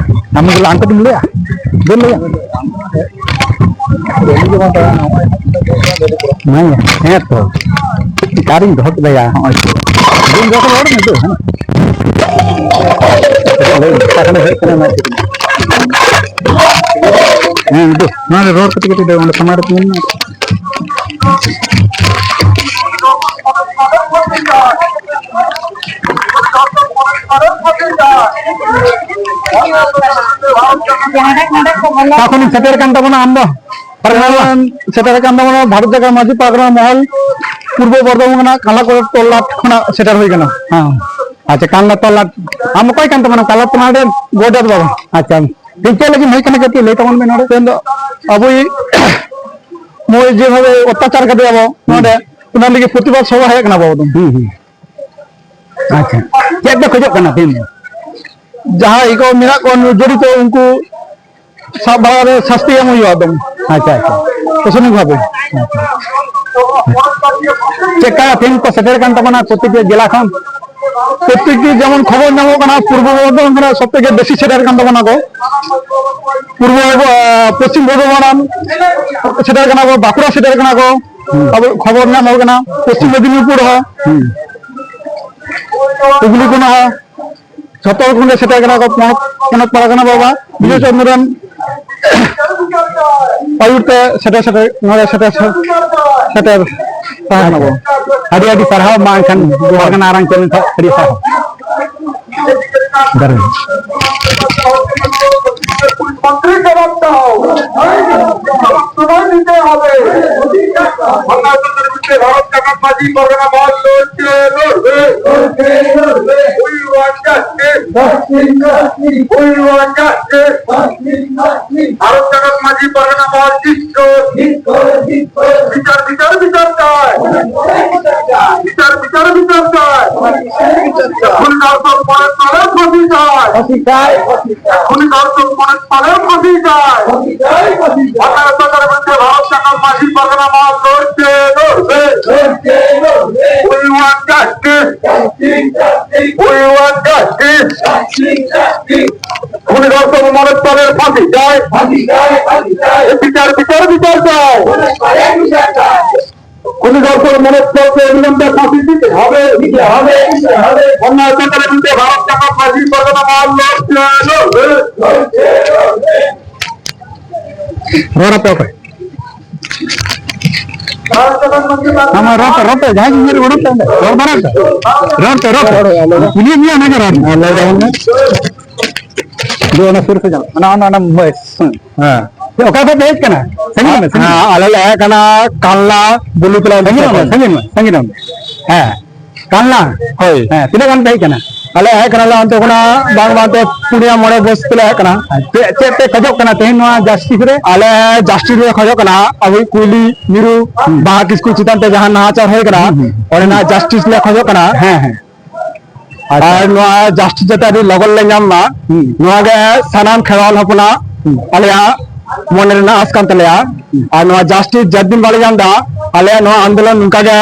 ᱟᱢ ᱫᱚ ᱟᱢ ᱠᱟᱹᱴᱤᱡ ᱮᱢ ᱞᱟᱹᱭᱟ? ᱵᱟᱹᱧ ᱞᱟᱹᱭᱟ᱾ ᱦᱮᱸ, ᱦᱮᱸ ᱛᱚ᱾ ᱚᱠᱟᱨᱤᱧ ᱫᱚᱦᱚ ᱠᱮᱫᱟ ᱭᱟ? ᱦᱚᱸᱜᱼᱚᱭ ᱛᱚ᱾ ᱵᱟᱹᱧ ᱫᱚᱦᱚ ᱠᱮᱫᱟ, ᱚᱸᱰᱮ ᱢᱮ, ᱫᱩ, ᱦᱟᱱᱟ᱾ ᱦᱮᱸ, ᱫᱩ, ᱱᱚᱣᱟ ᱨᱮ ᱨᱚᱲ ᱠᱟᱛᱮ ᱠᱟᱹᱴᱤᱡ ᱫᱚ ᱚᱸᱰᱮ ᱥᱟᱢᱟᱝ ᱨᱮ ᱛᱤᱸᱜᱩᱱ ᱢᱮ᱾ ᱚᱠᱟ ᱠᱷᱚᱱᱮᱢ ᱥᱮᱴᱮᱨ ᱠᱟᱱ ᱛᱟᱵᱚᱱᱟ ᱟᱢ ᱫᱚ? ᱯᱟᱨᱜᱟᱱᱟ ᱵᱟᱵᱟ? ᱥᱮᱴᱮᱨ ᱠᱟᱱ ᱛᱟᱵᱚᱱᱟ ᱵᱷᱟᱨᱚᱛ ᱡᱟᱠᱟᱛ ᱢᱟᱹᱡᱷᱤ ᱯᱟᱨᱜᱟᱱᱟ ᱢᱚᱦᱚᱞ, ᱯᱩᱨᱵᱚ ᱵᱚᱨᱫᱷᱚᱢᱟᱱ ᱠᱷᱚᱱᱟᱜ ᱠᱟᱞᱟᱠᱚᱨ ᱛᱚᱞᱞᱟᱴ ᱠᱷᱚᱱᱟᱜ ᱥᱮᱴᱮᱨ ᱦᱩᱭ ᱠᱟᱱᱟ᱾ ᱦᱮᱸ᱾ ᱟᱪᱪᱷᱟ, ᱠᱟᱞᱞᱟ ᱛᱚᱞᱞᱟᱴ᱾ ᱟᱢ ᱚᱠᱚᱭ ᱠᱟᱱ ᱛᱟᱵᱚᱱᱟ? ᱠᱟᱞᱞᱟ ᱛᱚᱞᱞᱟᱴ ᱨᱮᱱ ᱜᱚᱰᱮᱛ ᱵᱟᱵᱟ᱾ ᱟᱪᱪᱷᱟ, ᱛᱮᱦᱮᱧ ᱪᱮᱫ ᱞᱟᱹᱜᱤᱫ ᱦᱮᱡ ᱠᱟᱱᱟ ᱠᱟᱹᱴᱤᱡ ᱞᱟᱹᱭ ᱛᱟᱵᱚᱱ ᱢᱮ ᱱᱚᱰᱮ᱾ ᱛᱮᱦᱮᱧ ᱫᱚ ᱟᱵᱚᱭᱤᱡ ᱱᱚᱜᱼᱚᱭ ᱡᱮᱵᱷᱟᱵᱮ ᱚᱛᱛᱟᱪᱟᱨ ᱠᱟᱫᱮᱭᱟ ᱵᱚ ᱱᱚᱰᱮ, ᱚᱱᱟ ᱞᱟᱹᱜᱤᱫ ᱯᱨᱚᱛᱤᱵᱟᱫ ᱥᱚᱵᱷᱟ ᱦᱮᱡ ᱠᱟᱱᱟ ᱵᱚ ᱟᱵᱚ ᱫᱚ᱾ ᱦᱩᱸ, ᱦᱩᱸ᱾ ᱟᱪᱪᱷᱟ, ᱪᱮᱫ ᱯᱮ ᱠᱷᱚᱡᱚᱜ ᱠᱟᱱᱟ ᱛᱮᱦᱮᱧ ᱫᱚ? ᱡᱟᱦᱟᱸᱭ ᱠᱚ ᱢᱮᱱᱟᱜ ᱠᱚᱣᱟ ᱡᱚᱲᱤᱛᱚ, ᱩᱱᱠᱩ ᱥᱟᱵ ᱵᱟᱲᱟ ᱠᱟᱛᱮ ᱥᱟᱥᱛᱤ ᱮᱢ ᱦᱩᱭᱩᱜᱼᱟ ᱮᱠᱫᱚᱢ᱾ ᱟᱪᱪᱷᱟ, ᱟᱪᱪᱷᱟ᱾ ᱯᱨᱚᱥᱟᱥᱚᱱᱤᱠ ᱵᱷᱟᱵᱮ᱾ ᱪᱮᱫᱠᱟ ᱛᱮᱦᱮᱧ ᱠᱚ ᱥᱮᱴᱮᱨ ᱠᱟᱱ ᱛᱟᱵᱚᱱᱟ ᱯᱨᱚᱛᱮᱠᱴᱤ ᱡᱮᱞᱟ ᱠᱷᱚᱱ? ᱯᱨᱚᱛᱮᱠᱴᱤ ᱡᱮᱢᱚᱱ ᱠᱷᱚᱵᱚᱨ ᱧᱟᱢᱚᱜ ᱠᱟᱱᱟ, ᱯᱩᱨᱵᱚ ᱵᱚᱨᱫᱷᱚᱢᱟᱱ ᱠᱷᱚᱱᱟᱜ ᱥᱚᱵ ᱛᱷᱮᱠᱮ ᱵᱮᱥᱤ ᱥᱮᱴᱮᱨ ᱠᱟᱱ ᱛᱟᱵᱚᱱᱟ ᱠᱚ᱾ ᱯᱩᱨᱵᱚ, ᱟᱸ, ᱯᱚᱥᱪᱤᱢ ᱵᱚᱨᱫᱷᱚᱢᱟᱱ ᱥᱮᱴᱮᱨ ᱠᱟᱱᱟ ᱠᱚ, ᱵᱟᱸᱠᱩᱲᱟ ᱥᱮᱴᱮᱨ ᱠᱟᱱᱟ ᱠᱚ᱾ ᱦᱩᱸ᱾ ᱟᱵᱚ ᱠᱷᱚᱵᱚᱨ ᱧᱟᱢᱚᱜ ᱠᱟᱱᱟ, ᱯᱚᱥᱪᱤᱢ ᱢᱮᱫᱤᱱᱤᱯᱩᱨ ᱦᱚᱸ, ᱦᱩᱸ᱾ ᱦᱩᱜᱽᱞᱤ ᱠᱷᱚᱱᱟᱜ ᱦᱚᱸ᱾ ᱡᱷᱚᱛᱚ ᱦᱚᱲ ᱠᱷᱚᱱ ᱜᱮ ᱥᱮᱴᱮᱨ ᱠᱟᱱᱟ ᱠᱚ, ᱯᱚᱱᱚᱛ, ᱯᱚᱱᱚᱛ ᱯᱟᱲᱟ ᱠᱟᱱᱟ ᱵᱟᱵᱟ ᱵᱤᱡᱚᱭ ᱪᱚᱱᱫᱨᱚᱱ ᱟᱹᱭᱩᱨ ᱛᱮ ᱥᱮᱴᱮᱨ, ᱥᱮᱴᱮᱨ, ᱱᱚᱰᱮ ᱥᱮᱴᱮᱨ, ᱥᱮᱴᱮᱨ ᱛᱟᱦᱮᱸ ᱠᱟᱱᱟ ᱵᱚ᱾ ᱟᱹᱰᱤ ᱟᱹᱰᱤ ᱥᱟᱨᱦᱟᱣ ᱢᱟ, ᱮᱱᱠᱷᱟᱱ ᱯᱟᱨᱜᱟᱱᱟ ᱟᱨᱟᱝ ᱪᱮᱱᱮᱞ ᱠᱷᱚᱱ ᱟᱹᱰᱤ ᱥᱟᱨᱦᱟᱣ᱾ ᱫᱟᱨᱮ᱾ ᱵᱷᱟᱨᱚᱛ ᱡᱟᱠᱟᱛ ᱢᱟᱹᱡᱷᱤ ᱯᱟᱨᱜᱟᱱᱟ ᱢᱚᱦᱚᱞ ᱞᱟᱹᱲ ᱪᱮ ᱞᱟᱹᱲ ᱨᱮ᱾ We want justice. We want justice. Bharat Jakat Majhi Pargana Mahal ᱡᱤᱛᱠᱟᱹᱨ᱾ ᱵᱤᱪᱟᱨ, ᱵᱤᱪᱟᱨ, ᱵᱤᱪᱟᱨ ᱪᱟᱭ᱾ ᱵᱤᱪᱟᱨ, ᱵᱤᱪᱟᱨ, ᱵᱤᱪᱟᱨ ᱪᱟᱭ᱾ ᱠᱷᱩᱱᱤ ᱫᱷᱚᱨᱥᱚᱠ ᱢᱚᱬᱮ ᱛᱟᱞᱮ ᱯᱷᱟᱹᱥᱤ ᱪᱟᱭ᱾ ᱠᱷᱩᱱᱤ ᱫᱷᱚᱨᱥᱚᱠ ᱢᱚᱬᱮ ᱛᱟᱞᱮ ᱯᱷᱟᱹᱥᱤ ᱪᱟᱭ᱾ ᱚᱱᱟ ᱥᱚᱨᱠᱟᱨ ᱢᱚᱫᱽᱫᱷᱮ ᱵᱷᱟᱨᱚᱛ ᱡᱟᱠᱟᱛ ᱢᱟᱹᱡᱷᱤ ᱯᱟᱨᱜᱟᱱᱟ ᱢᱚᱦᱚᱞ ᱞᱟᱹᱲ ᱪᱮ ᱞᱟᱹᱲ ᱨᱮ᱾ We want justice. We want justice. ᱠᱷᱩᱱᱤ ᱫᱷᱚᱨᱥᱚᱠ ᱢᱚᱬᱮ ᱛᱟᱞᱮ ᱯᱷᱟᱹᱥᱤ ᱪᱟᱭ᱾ ᱵᱤᱪᱟᱨ, ᱵᱤᱪᱟᱨ, ᱵᱤᱪᱟᱨ ᱪᱟᱭ᱾ ᱠᱷᱩᱱᱤ ᱫᱷᱚᱨᱥᱚᱠ ᱢᱚᱬᱮ ᱛᱟᱞᱮ ᱚবিলম্বে ফাঁসি দিতে হবে, দিতে হবে, দিতে হবে। অন্যায় অত্যাচারের বিরুদ্ধে ভারত জাকাত মাঝি পরগনা মহল্লা। ᱨᱚᱲ ᱟᱯᱮ ᱚᱠᱚᱭ? ᱟᱢ ᱨᱚᱲ ᱯᱮ, ᱨᱚᱲ ᱯᱮ, ᱡᱟᱦᱟᱸᱭ ᱜᱮ ᱨᱚᱲ ᱯᱮ, ᱨᱚᱲ ᱵᱟᱲᱟᱭ ᱯᱮ, ᱨᱚᱲ ᱯᱮ, ᱨᱚᱲ ᱯᱮ᱾ ᱠᱩᱞᱤᱭᱮᱫ ᱢᱮᱭᱟ, ᱚᱱᱟ ᱜᱮ ᱨᱚᱲ ᱢᱮ᱾ ᱫᱩ, ᱚᱱᱟ ᱥᱩᱨ ᱥᱮ ᱪᱟᱞᱟᱜ, ᱚᱱᱟ, ᱚᱱᱟ, ᱚᱱᱟ ᱵᱚᱭᱮᱥ᱾ ᱦᱮᱸ᱾ ᱚᱠᱟ ᱠᱷᱚᱱ ᱯᱮ ᱦᱮᱡ ᱠᱟᱱᱟ? ᱥᱟᱺᱜᱤᱧ ᱢᱮ, ᱥᱟᱺᱜᱤᱧ ᱦᱮᱸ, ᱢᱮ᱾ ᱟᱞᱮ ᱞᱮ ᱦᱮᱡ ᱠᱟᱱᱟ ᱠᱟᱞᱞᱟ, ᱵᱩᱞᱩ ᱛᱚᱞᱟ ᱥᱟᱺᱜᱤᱧ ᱢᱮ, ᱥᱟᱺᱜᱤᱧ ᱢᱮ, ᱥᱟᱺᱜᱤᱧ ᱢᱮ᱾ ᱦᱮᱸ᱾ ᱠᱟᱞᱞᱟ? ᱦᱳᱭ᱾ ᱦᱮᱸ, ᱛᱤᱱᱟᱹᱜ ᱜᱟᱱ ᱯᱮ ᱦᱮᱡ ᱠᱟᱱᱟ? ᱟᱞᱮ ᱦᱮᱡ ᱠᱟᱱᱟᱞᱮ ᱚᱱᱛᱮ ᱠᱷᱚᱱᱟᱜ ᱵᱟᱝ ᱵᱟᱝ ᱛᱮ ᱯᱩᱱᱭᱟ ᱢᱚᱬᱮ ᱵᱚᱥ ᱛᱮᱞᱮ ᱦᱮᱡ ᱠᱟᱱᱟ᱾ ᱟᱨ ᱪᱮᱫ, ᱪᱮᱫ ᱯᱮ ᱠᱷᱚᱡᱚᱜ ᱠᱟᱱᱟ ᱛᱮᱦᱮᱧ ᱱᱚᱣᱟ ᱡᱟᱥᱴᱤᱥ ᱨᱮ? ᱟᱞᱮ ᱡᱟᱥᱴᱤᱥ ᱞᱮ ᱠᱷᱚᱡᱚᱜ ᱠᱟᱱᱟ, ᱟᱵᱚ ᱠᱩᱭᱞᱤ, ᱢᱤᱨᱩ, ᱦᱩᱸ᱾ ᱵᱟᱦᱟ ᱠᱤᱥᱠᱩ ᱪᱮᱛᱟᱱ ᱛᱮ ᱡᱟᱦᱟᱸ ᱱᱟᱦᱟᱪᱟᱨ ᱦᱩᱭ ᱠᱟᱱᱟ, ᱦᱩᱸ, ᱦᱩᱸ᱾ ᱚᱸᱰᱮᱱᱟᱜ ᱡᱟᱥᱴᱤᱥ ᱞᱮ ᱠᱷᱚᱡᱚᱜ ᱠᱟᱱᱟ᱾ ᱦᱮᱸ, ᱦᱮᱸ᱾ ᱟᱪᱪᱷᱟ᱾ ᱟᱨ ᱱᱚᱣᱟ ᱡᱟᱥᱴᱤᱥ ᱡᱟᱛᱮ ᱟᱹᱰᱤ ᱞᱚᱜᱚᱱ ᱞᱮ ᱧᱟᱢ ᱢᱟ, ᱦᱩᱸ᱾ ᱱᱚᱣᱟ ᱜᱮ ᱥᱟᱱᱟᱢ ᱠᱷᱮᱨᱣᱟᱞ ᱦᱚᱯᱚᱱᱟᱜ ᱦᱩᱸ᱾ ᱟᱞᱮᱭᱟᱜ ᱢᱚᱱᱮ ᱨᱮᱱᱟᱜ ᱟᱸᱥ ᱠᱟᱱ ᱛᱟᱞᱮᱭᱟ᱾ ᱦᱩᱸ᱾ ᱟᱨ ᱱᱚᱣᱟ ᱡᱟᱥᱴᱤᱥ ᱡᱟᱫᱤᱱ ᱵᱟᱞᱮ ᱧᱟᱢ ᱮᱫᱟ, ᱟᱞᱮᱭᱟᱜ ᱱᱚᱣᱟ ᱟᱱᱫᱳᱞᱚᱱ ᱱᱚᱝᱠᱟ ᱜᱮ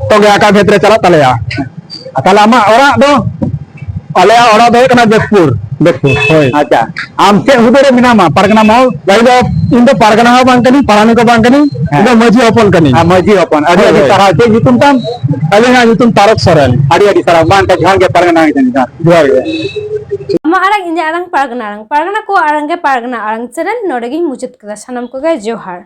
ᱛᱚᱜᱮ ᱟᱠᱟ ᱵᱷᱮᱫ ᱨᱮ ᱪᱟᱞᱟᱜ ᱛᱟᱞᱮᱭᱟ᱾ ᱟᱨ ᱛᱟᱦᱞᱮ ᱟᱢᱟᱜ ᱚᱲᱟᱜ ᱫᱚ? ᱟᱞᱮᱭᱟᱜ ᱚᱲᱟᱜ ᱫᱚ ᱦᱩᱭᱩᱜ ᱠᱟᱱᱟ ᱵᱮᱫᱽᱯᱩᱨ᱾ ᱵᱮᱫᱽᱯᱩᱨ, ᱦᱳᱭ᱾ ᱟᱪᱪᱷᱟ, ᱟᱢ ᱪᱮᱫ ᱦᱩᱫᱟᱹ ᱨᱮ ᱢᱮᱱᱟᱢᱟ ᱯᱟᱨᱜᱟᱱᱟ ᱢᱚᱦᱚᱞ? ᱤᱧ ᱫᱚ, ᱤᱧ ᱫᱚ ᱯᱟᱨᱜᱟᱱᱟ ᱦᱚᱸ ᱵᱟᱝ ᱠᱟᱹᱱᱟᱹᱧ, ᱯᱟᱨᱟᱱᱤᱠ ᱦᱚᱸ ᱵᱟᱝ ᱠᱟᱹᱱᱟᱹᱧ, ᱦᱮᱸ᱾ ᱤᱧ ᱫᱚ ᱢᱟᱹᱡᱷᱤ ᱦᱚᱯᱚᱱ ᱠᱟᱹᱱᱟᱹᱧ᱾ ᱟᱨ ᱢᱟᱹᱡᱷᱤ ᱦᱚᱯᱚᱱ, ᱟᱹᱰᱤ ᱦᱳᱭ, ᱟᱹᱰᱤ ᱦᱳᱭ᱾ ᱥᱟᱨᱦᱟᱣ᱾ ᱪᱮᱫ ᱧᱩᱛᱩᱢ ᱛᱟᱢ? ᱟᱹᱞᱤᱧᱟᱜ ᱧᱩᱛᱩᱢ ᱛᱟᱨᱚᱠ ᱥᱚᱨᱮᱱ᱾ ᱟᱹᱰᱤ ᱟᱹᱰᱤ ᱥᱟᱨᱦᱟᱣ᱾ ᱢᱟ ᱮᱱᱠᱷᱟᱱ ᱡᱚᱦᱟᱨ ᱜᱮ ᱯᱟᱨᱜᱟᱱᱟ ᱜᱮ ᱡᱚᱦᱟᱨ᱾ ᱡᱚᱦᱟᱨ ᱜᱮ᱾ ᱟᱢᱟᱜ ᱟᱲᱟᱝ, ᱤᱧᱟᱹᱜ ᱟᱲᱟᱝ, ᱯᱟᱨᱜᱟᱱᱟ ᱟᱲᱟᱝ, ᱯᱟᱨᱜᱟᱱᱟ ᱠᱚᱣᱟᱜ ᱟᱲᱟᱝ ᱜᱮ ᱯᱟᱨᱜᱟᱱᱟ ᱟᱲᱟᱝ ᱪᱮᱱᱮᱞ᱾ ᱱᱚᱰᱮ ᱜᱤᱧ ᱢᱩᱪᱟᱹᱫ ᱠᱮᱫᱟ᱾ ᱥᱟᱱᱟᱢ ᱠᱚᱜᱮ ᱡᱚᱦᱟᱨ᱾